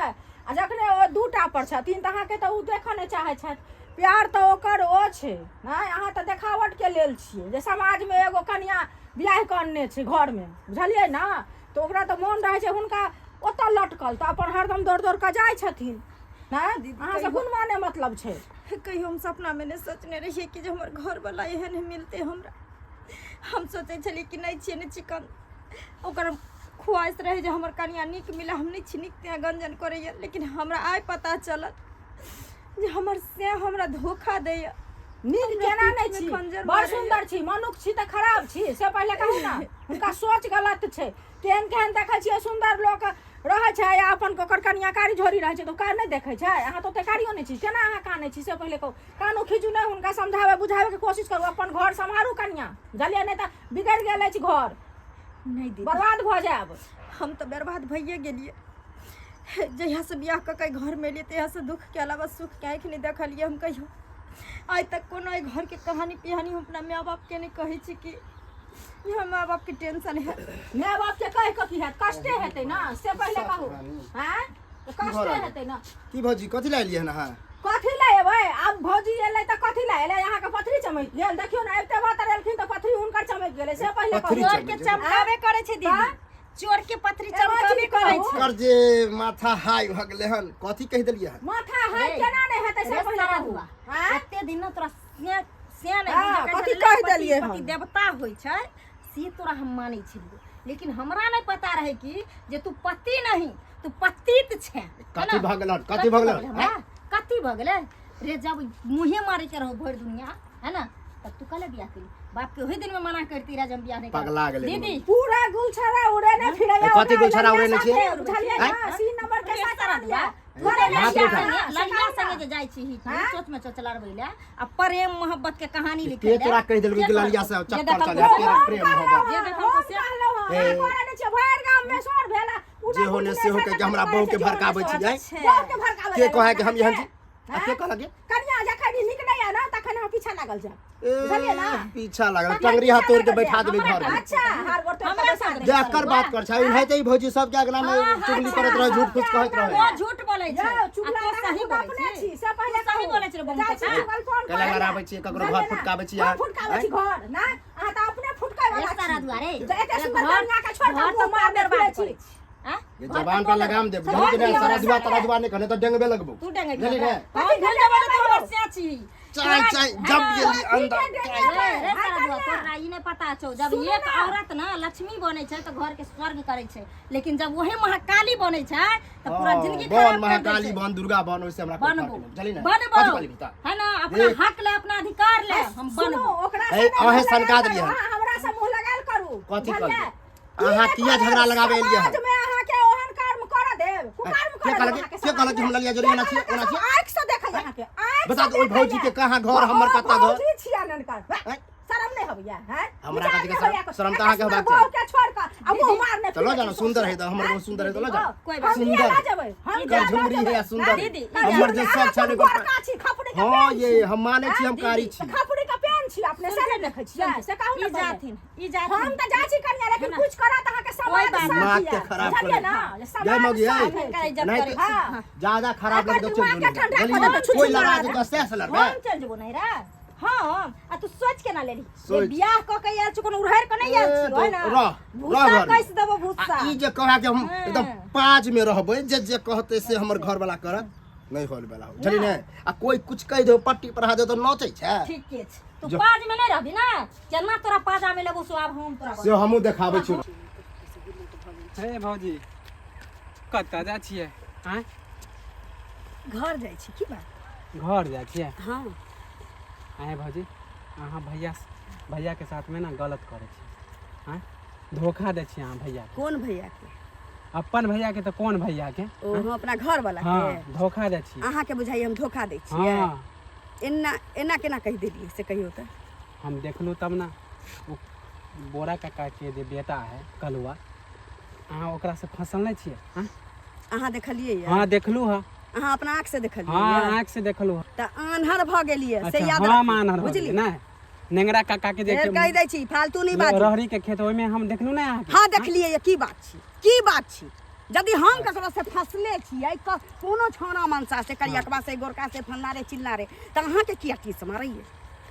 आ जखने ओ दूटा पर छथिन तऽ अहाँके तऽ ओ देखऽ नहि चाहै छथि। प्यार तऽ ओकर ओ छै नहि, अहाँ तऽ देखावटके लेल छियै जे समाजमे एगो कनिआ बियाह कऽ अनने छै घरमे, बुझलियै ने? तऽ ओकरा तऽ मोन रहै छै हुनका ओतऽ लटकल, तऽ अपन हरदम दौड़ दौड़ कऽ जाइ छथिन। नहि, अहाँसँ कोन माने मतलब छै? कहियो हम सपनामे नहि सोचने रहियै कि जे हमर घरवला एहन मिलतै हमरा। हम सोचै छलियै कि नहि छियै नहि चिकन, ओकर ख्वाहिश रहै जे हमर कनिया नीक मिले, हम नहि छी नीक तेँ गंजन करैए। लेकिन हमरा आइ पता चलल जे हमर से हमरा धोखा दैए। नीक हमरा केना नहि पीठमे छी? खंजर बड़ मारैए। सुन्दर छी, मनुख छी तऽ खराब छी, से पहिले कहू ने। हुनका सोच गलत छै। केहन केहन देखै छियै सुन्दर लोक रहै छै आ अपन ओकर कनिया कारी झोरी रहै छै, तऽ ओ कार नहि देखै छै? अहाँ तऽ ओते कारियो नहि छी, केना अहाँ कानै छी से पहिले कहू। कानू खींचू नहि, हुनका समझाबै बुझाबैके कोशिश करू। अपन घर सम्हारू कनिया, बुझलियै? नहि तऽ बिगड़ि गेल अछि घर। नहि दीदी, बर्बाद भऽ जायब। हम तऽ बर्बाद भइए गेलियै। जहियासँ बियाह कऽ के घरमे एलियै तहियासँ दुःखके अलावा सुखके आँखि नहि देखलियै हम कहियो आइ तक। कोनो एहि घरके कहानी पिहानी हम अपना माय बापके नहि कहै छी कि हमर माय बापके टेंशन है। माय बाप के कहि कऽ की हैत? कष्टे हेतै ने, से पहिले कहू। आँय, तऽ भऽ कष्टे रहल है? हेतै ने। की भौजी, कथी लए एलियै हन अहाँ? कथी लए एबै आब? भौजी एलै तऽ कथी लए एलै? अहाँके पथरी चमकि गेल। देखियौ ने, अबिते बात एलखिन तऽ पथरी हुनकर चमकि गेलै, से पहिले पथरी कहू। चोर के चमकाबे करै छै दीदी, चोर के पथरी एगो चमकाबे चीज करै कहू। छै। कर जे माथा हाई भऽ गेलै हन, कथी कहि देलियै हन? माथा हाई रे, केना नहि हेतै, से रे पहिले सारा कहू। हुआ। आँय? एते दिन ने तोरा से से नहि हाँ, बुझै कथी छलै, कहि पति- देलियै पति हम? देवता होइ छै से तोरा हम मानै छलियै, लेकिन हमरा नहि पता रहै कि जे तू पति नहीं, तू पतित छै, है कथी ना? भऽ गेल हन? कथी भऽ गेल हन? हमरा? कथी भऽ गेलै रे? जब मुँहे मारे के रहो भरि दुनिया है ना, तब तू कले बियाह केली? बाप के ओही दिन में मना करती रहे जे हम बियाह नहीं करब। पगला गेलै। दीदी पूरा गुलछड़ा उड़ेने फिरैया। कथी गुलछड़ा उड़ेने छियै? बुझलियै आँय? ना, सी नंबर के साथ सारा आनिया। हाथ ललिया उठा। संगे, ललिया संगे जे जाइ छी हाँ? चोच में चोच लड़बै ले आ प्रेम मोहब्बत के कहानी लिखै के ले। तोरा कहि देलकै कि के तोरा- ललिया से जे चक्कर देखल चले से- प्रेम प्रेम मोहब्बत? जे देखल हम से कहलहुँ हँ, ए। अहाँ करै नहि छियै, भरि गाममे शोर भेल आ जे होने से हो के हमरा बहू के भड़काबै छी, आँय? बहू के भड़काबै के कहै कि हम एहन छी? आ के आँय? कहलक गे? कनिया जखन नीक नहि यऽ ने तखन अहाँ पीछा लागल जायब, बुझलियै ए, ना? पीछा लागल तखन टंगरी हाथ पीछा तोड़ के लागल बैठा जायब। देबै घर में। अच्छा, हार गोड़ तोड़ के हमरा बैठा संगे देबै। जे एकर बात कर छै, इन्है तऽ ई भौजी सबके अगला में चुगली करैत रहै, झूठ फूस कहैत रहै। ओ झूठ बोलै छै यौ, आ चुगला तू तऽ सही अहाँ बोलै अपने छी। छी, से पहिले तू सही कहू। बोलै छी रे बम जाइ छी कका। चुगल फोन कैला करै लए। लड़ाबै छियै, ककरो बुझलियै घर ना? फुटकाबै छियै घर अहाँ? फुटकाबै छी घर ना, अहाँ तऽ अपने फुटकै वाला रे सारा छी। दुआरे जे एते रे सुन्दर घर- कनिया के छोड़ि कऽ घर मुँह तऽ मारने बर्बाद फिरै छी। करै छी। आँय? ये घर जबान तऽ पर लगाम दे, बुझलियै कि नहि? घर सारा दुआ दियौ, तारा दुआ नहि कहने तऽ डेंगबे लगबौ। तू डेंगै बुझलियै ने? हम भूल जेबै तऽ हमर से छी। चाय चाय जब गेली अंदर। रे रे सारा दुआ, तोरा ई नहि पता छौ, जब सुनू एक ना। औरत ना लक्ष्मी बनै छै तऽ घर के स्वर्ग करै छै, लेकिन जब वही महाकाली बनै छै तऽ पूरा हाँ, जिंदगी बन खराब कर दै महाकाली छै। बन, दुर्गा बन, ओइसे हमरा कोई फर्क बनबो नहि, बुझलियै ने? बनबो कथी कहली बता? है ना, अपना देख। हक ले, अपना अधिकार ले हम सुनू, बनबो। ओकरा ए, से नहि अहें मुँह सनका लगायल देलियै करू, हन। अहाँ हमरा से मुँह लगायल करू, कथी बुझलियै? कहलियै? अहाँ किया झगड़ा लगाबै एलियै हन? समाजमे अहाँके ओहन कर्म करऽ देब, कुकर्म के करऽ कहलक देब अहाँके के कहलक कि हम ललिया जोड़ी एना छियै, ओना छियै? आँखि से देखै अहाँके, आँखि बता से दो, ओहि देखैए। भौजी के कहाँ घर, हमर कतऽ घर? भौजी छियै अनकर। आँय? शरम नहि होइए हैं? हमरा विचार कथी के नहि शरम? होइए। शरम तऽ अहाँके एते होबाक सुन्दर चाही। बहू के छोड़ि कऽ आ मुँह मारने चलो फिरै जानो छी सुंदर है सौंसे। तऽ हमर बहू सुंदर है तऽ लऽ जाओ। कोई बात हम सुंदर किया ना जेबै? हम कर किया ना झुमरी है जेबै? या सुंदर दीदी, हमर जे अहाँ सब छल अपन गोरका छी, खपड़ी के हाँ पेन ये छी। हम मानै छी हम कारी छी तऽ खपड़ी के पेन छी अपने से नहि देखै छियै से कहू ई ने पहिले। जाथिन ई जाथिन हम तऽ जाइ छी कनिया लेकिन कुछ करत अहाँके कोई समाज बात साथ दिमाग दिया। के खराब बुझलियै करे ना? जे जय समाज मौगी साथ है है। हुनकर इज्जत नहीं करै तऽ हाँ। ज्यादा खराब एकर लगे तो चल दिमाग के ठंडा जो कऽ देतै, छुछुन कोई लड़ा मारा देतै सह से लड़बै हम चल जेबो नैहरा हम आ तू सोच के ना लेली जे सोच। बियाह क के आयल छी कोनो उड़हर के नहीं आयल ए, छी है ना तो रह, रह भूसा घरमे। कस देबो भूसा आ ई जे कहा कि हम एकदम पाँच में रहबै जे जे कहतै से हमर घर वाला करत नहीं होल वाला हो बुझली ने आ कोई कुछ कहि दे पट्टी पर हाथ दे तो नोचै छै ठीक के छै तू जो। पाज में नहीं रहबी ना केना तोरा पाजा में लेबो सो आब हम तोरा से हमहूँ देखाबै छी हे भौजी कतऽ जाइ छियै आँय घर जाइ छी की बात घर जाइ छियै हँ आँय भौजी अहाँ भैया भैयाके साथमे ने गलत करै छी आँय धोखा दै छी अहाँ भैयाके कोन भैया के अपन भैयाके तऽ कोन भैयाके ओ हम अपना घर वाला हँ के धोखा दै छी अहाँके बुझाइए हम धोखा दै छियै हँ एना एना केना कहि देलियै से कहियौ तऽ हम देखलहुँ तब ने ओ बोरा काकाके जे बेटा है कलुआ अहाँ ओकरासँ फँसल नहि छियै आँय? अहाँ देखलियै यऽ हँ देखलहुँ हँ अहाँ अपना आँख से देखलियै हँ यऽ? आँखि से देखलहुँ हँ तऽ आन्हर भऽ गेलियै से अच्छा याद हम राखू, आन्हर भऽ बुझली गेलियै नहि नेंगरा काका के जे फेर कहि दै छी फालतू नहि बाजू रहरी के खेत ओहिमे हम देखलहुँ ने अहाँके हँ देखलियै यऽ की बात छी की बात छी यदि हम ककरो से फंसले छियै कोनो छौड़ा मनसा से करियकवा से गोरका से फलना रे चिल्ला रे तऽ अहाँके किया टीस मारैये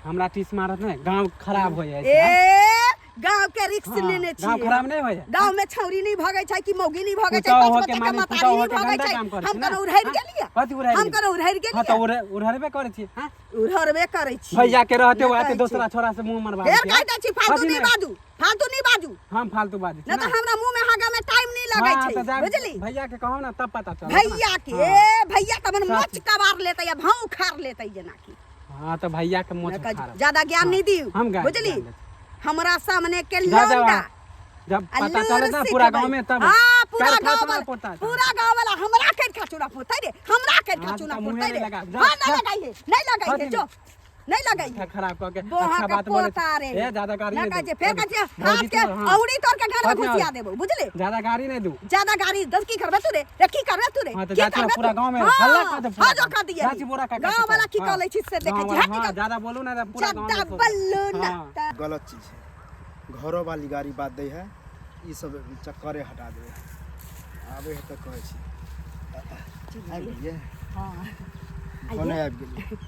हमरा टीस मारत नहि गाँव खराब हो जाइ छै ए गांव के रिक्स हाँ, लेने छी गाँव खराब नहि होइए गांव में छौरी नहीं भगै छै कि मौगी नहीं भगै छै पुतहु पाँच होके बच्चा के माने मतारी पुतहु नहीं होके भगै गंदा छै काम करै हम छी ने कोनो उड़हरि हाँ? गेलियै कथी उड़हरि हम गेलियै? कोनो उड़हरि हाँ तऽ गेलियै उड़हरबे करै छी हाँ? उड़हरबे करै छी भैया के रहते नहि हुए आते कहै छी। दोसरा छोरा से मुंह मरवा फेर कहि दै छी फालतू नहीं बाजू फालतू नहीं बाजू हम फालतू बाजू नहि तऽ हमरा मुंह में हागा में टाइम नहीं लगै छै बुझली भैया के कहो ना तब पता चलत ना। भैया के हाँ। भैया तऽ अपन मोच कबार लेतै या भाव उखाड़ लेतै जेनाकि हाँ तो भैया के मोच उखाड़ ज्यादा ज्ञान नहीं दियौ हम ज्ञान- बुझली ज्ञान दै छी। हमरा सामने के जा जा लौंडा जब आ पता लूर चलत ना पूरा सिखबै। गांव में तब हाँ, पूरा कर खा गांव चूना वाला पोता था। पूरा गांव वाला हमरा कर खा चूना पोतै रे हमरा कर खा हाँ, चूना तऽ मुँहे पोतै नहि रे लगा। जा, हां नहीं जा। लगाइए नहीं लगाइए कथी जो नहीं लगाइए माथा खराब कऽ के बोहा अच्छा के बात बोले पोता रे ए ज्यादा गाड़ी ना नहीं कहै दू छै फेर कहै छै भौजी हाथ के तोहर, हाँ। औरी तोड़ के घर में कथी घुसिया और? देबो बुझले ज्यादा गाड़ी नहीं दू ज्यादा गाड़ी दस की करबे तू रे रे की करबे तू रे हाँ, तो की जाती करबे पूरा तू? गाँव में हाँ, हल्ला कर दे पूरा हाँ, जो गाँव। कर दिए जाची बोरा काका गाँव के वाला की हाँ। कह लै छी से देखै गाँव छी वाला, हट हाँ, निकल ज्यादा बोलू ना तो पूरा गाँव में ज्यादा सोच। बोलू ना हाँ। त- गलत चीज है घरो वाली गाड़ी बात दै है ई सब चक्करे हटा देबै आबै है तऽ कहै छी आबि गेलियै हाँ फोने आबि गेलियै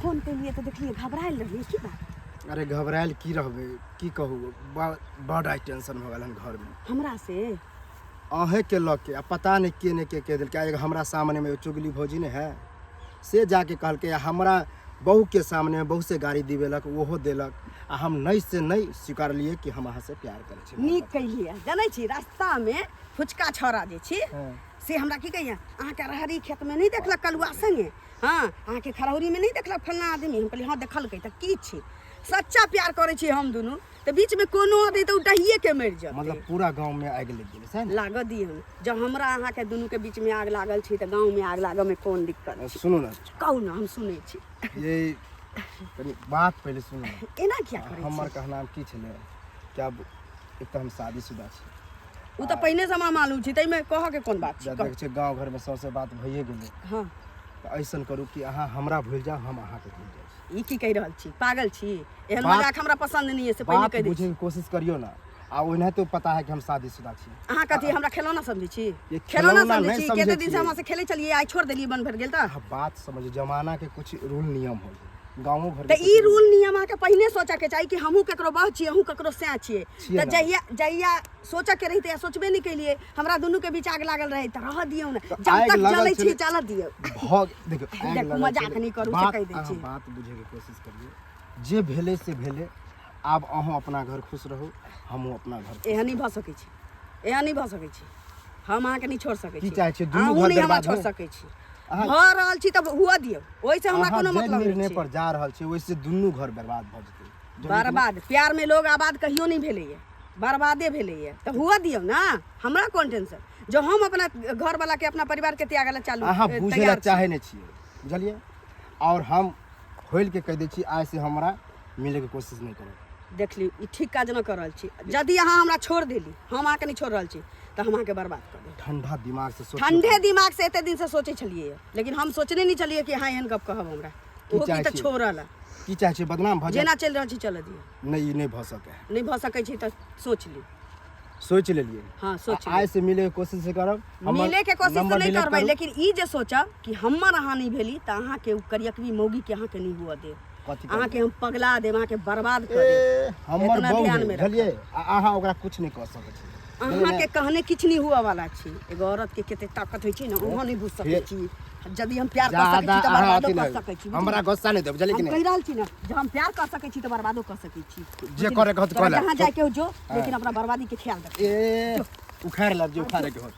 फोन केलियै तऽ देखलियै घबरायल रहियै की बात अरे घबरायल की रहबै की कहू बड आइ टेंशन भऽ गेल हन घरमे हमरा से अहेँके लऽ के आ पता नहि के नहि के कहि देलकै एगो हमरा सामनेमे एगो चुगली भौजी ने है से जाके कहलकै हमरा बहूके सामनेमे बहु से गाड़ी दिबेलक ओहो देलक आ हम नहि से नहि स्वीकारलियै कि हम अहाँसँ प्यार करै छी नीक कैलियै जनै छी रास्तामे फुचका छौड़ा जे छी से हमरा की कहैया अहाँके रहरी खेतमे नहि देखलक कलुआ संगे हँ अहाँके खरौरीमे नहि देखलक फल्लाँ आदमी हम कहलियै हँ देखलकै तऽ की छी सच्चा प्यार करै छी हम दुनू तऽ बीचमे कोनो आदमी तऽ ओ डहिएके मरि जेतै मतलब पूरा गाँवमे आगि लागि गेलै सएह ने लागऽ दियौ जब हमरा अहाँके दुनूके बीचमे आग लागल छै तऽ गाँवमे आग लागऽमे कोन दिक्कत छै सुनू ने कहू ने हम सुनै छी ये कनि बात पहिले सुनू ने एना किया करै हमर छी कहनाम की छलै कि आब एक तऽ हम शादीशुदा छी ओ तऽ पहिनेसँ हमरा मालूम छै ताहिमे कहऽके कोन बात छै जब कहू देखै छियै गाँव घरमे सौंसे बात भइए गेलै हँ तऽ ऐसन करू कि अहाँ हमरा भूलि जाउ हम अहाँके भूलि जाइ छी ई की कहि रहल छी पागल छी एहन बात- मजाक हमरा पसन्द नहि है से पहिले बात कहि दै छी बुझैके कोशिश करियौ ने आ ओनाहितो पता है कि हम शादीशुदा छी अहाँ कथी हमरा खेलौना समझै छी ये खेलौना खेलौना समझै नहि छी समझै कते दिन से छियै। हमरा से खेलै छलियै आइ छोड़ देलियै बंद भरि गेल तऽ अहाँ बात समझ जमाना के कुछ रूल नियम होइ गाँवो घर तऽ ई रूल नियम अहाँके पहिने सोचऽके चाही कि हमहूँ ककरो बह छियै अहूँ ककरो सएह छियै छियै तऽ ने। जहिया जहिया सोचऽके रही तहिया सोचबे नहि केलियै हमरा दुनूके बीच आग लागल रहै तऽ रहऽ दियौ ने तऽ जब आगि तक लागल जलै छी छलै- चलऽ दियौ भऽ देखियौ आगि देखू, लागल मजाक छलै। नहि करू, से बात कहि दै अहाँ छी। बात बुझैके कोशिश करियौ जे भेलै से भेलै आब अहूँ अपना घर खुश रहू हमहूँ अपना घर एहन नहि भऽ सकै छै एहन नहि भऽ सकै छै हम अहाँके नहि छोड़ि सकै की छी चाहै छियै? दुनू अहूँ घर नहि हमरा बर्बाद छोड़ि हो? सकै छी अहाँ- भऽ रहल छी तऽ हुअ दियौ ओहिसँ हमरा अहाँ कोनो जे मतलब निर्णय नहि छै पर जा रहल छी ओहिसँ दुनू घर बर्बाद भऽ जेतै बर्बाद प्यारमे लोग आबाद कहियो नहि भेलैए बर्बादे भेलैए तऽ हुअ दियौ ने, हमरा कोन टेंशन। जो हम अपना घरवाला के, अपना परिवार के त्याग ला चालू अहाँ बुझै ला तैयार छी। चाहै नहि छियै, बुझलियै? आओर हम खोलि के कहि दै छी, आइ से हमरा मिलैके कोशिश नहि करब। देख लियौ, ई ठीक काज नहि कऽ रहल छी। यदि अहाँ हमरा छोड़ि देली, हम अहाँके नहि छोड़ि रहल छी, तऽ हम अहाँके बर्बाद कऽ देब। ठंडा दिमाग से सोचियौ। ठंडे दिमाग से एते दिन से सोचै छलियै, लेकिन हम सोचने नहि छलियै कि अहाँ एहन गप कहब हमरा। की ओहो की चाहै तऽ छियै? छोड़ल की चाहै छियै, बदनाम भऽ जाए? जेना चलि रहल छी चलऽ दियौ। नहि, ई नहि भऽ सकै है। नहि भऽ सकै छै तऽ सोच ली। सोचि लेलियै। हाँ, सोच आइ से मिले के कोशिश करब। हमर मिले के कोशिश तऽ नंबर नहि डिलीट करबै करू। लेकिन ई जे सोचब कि हमर अहाँ नहि भेली तऽ अहाँके ओ करियकबी मौगी के अहाँके नहि हुअ देब। कथी करबै? अहाँके हम पगला देब, अहाँके बर्बाद कऽ ए, देब। हमर एतना बहू ध्यान है, में रखब। बुझलियै? आ अहाँ ओकरा कुछ नहि कऽ सकै छी। अहाँके कहने किछु नहि हुअ वाला छी। एगो औरत के कते ताकत होइ छै ने, अहाँ नहि बुझि सकै फेर- छी। यदि हम प्यार कऽ सकै ज्यादा छी तऽ अहाँ बर्बादो अथी कऽ नहि सकै छी। हमरा गुस्सा नहि देब, बुझलियै कि हम कहि नहि? रहल छी ने, जे हम प्यार कऽ सकै छी तऽ बर्बादो कऽ सकै छी। जे करे के होत तोरा कऽ ले। जहाँ जाय के हो जो, लेकिन अपना बर्बादी के ख्याल रख। ए, उखाड़ि लेब जे उखाड़े के होत।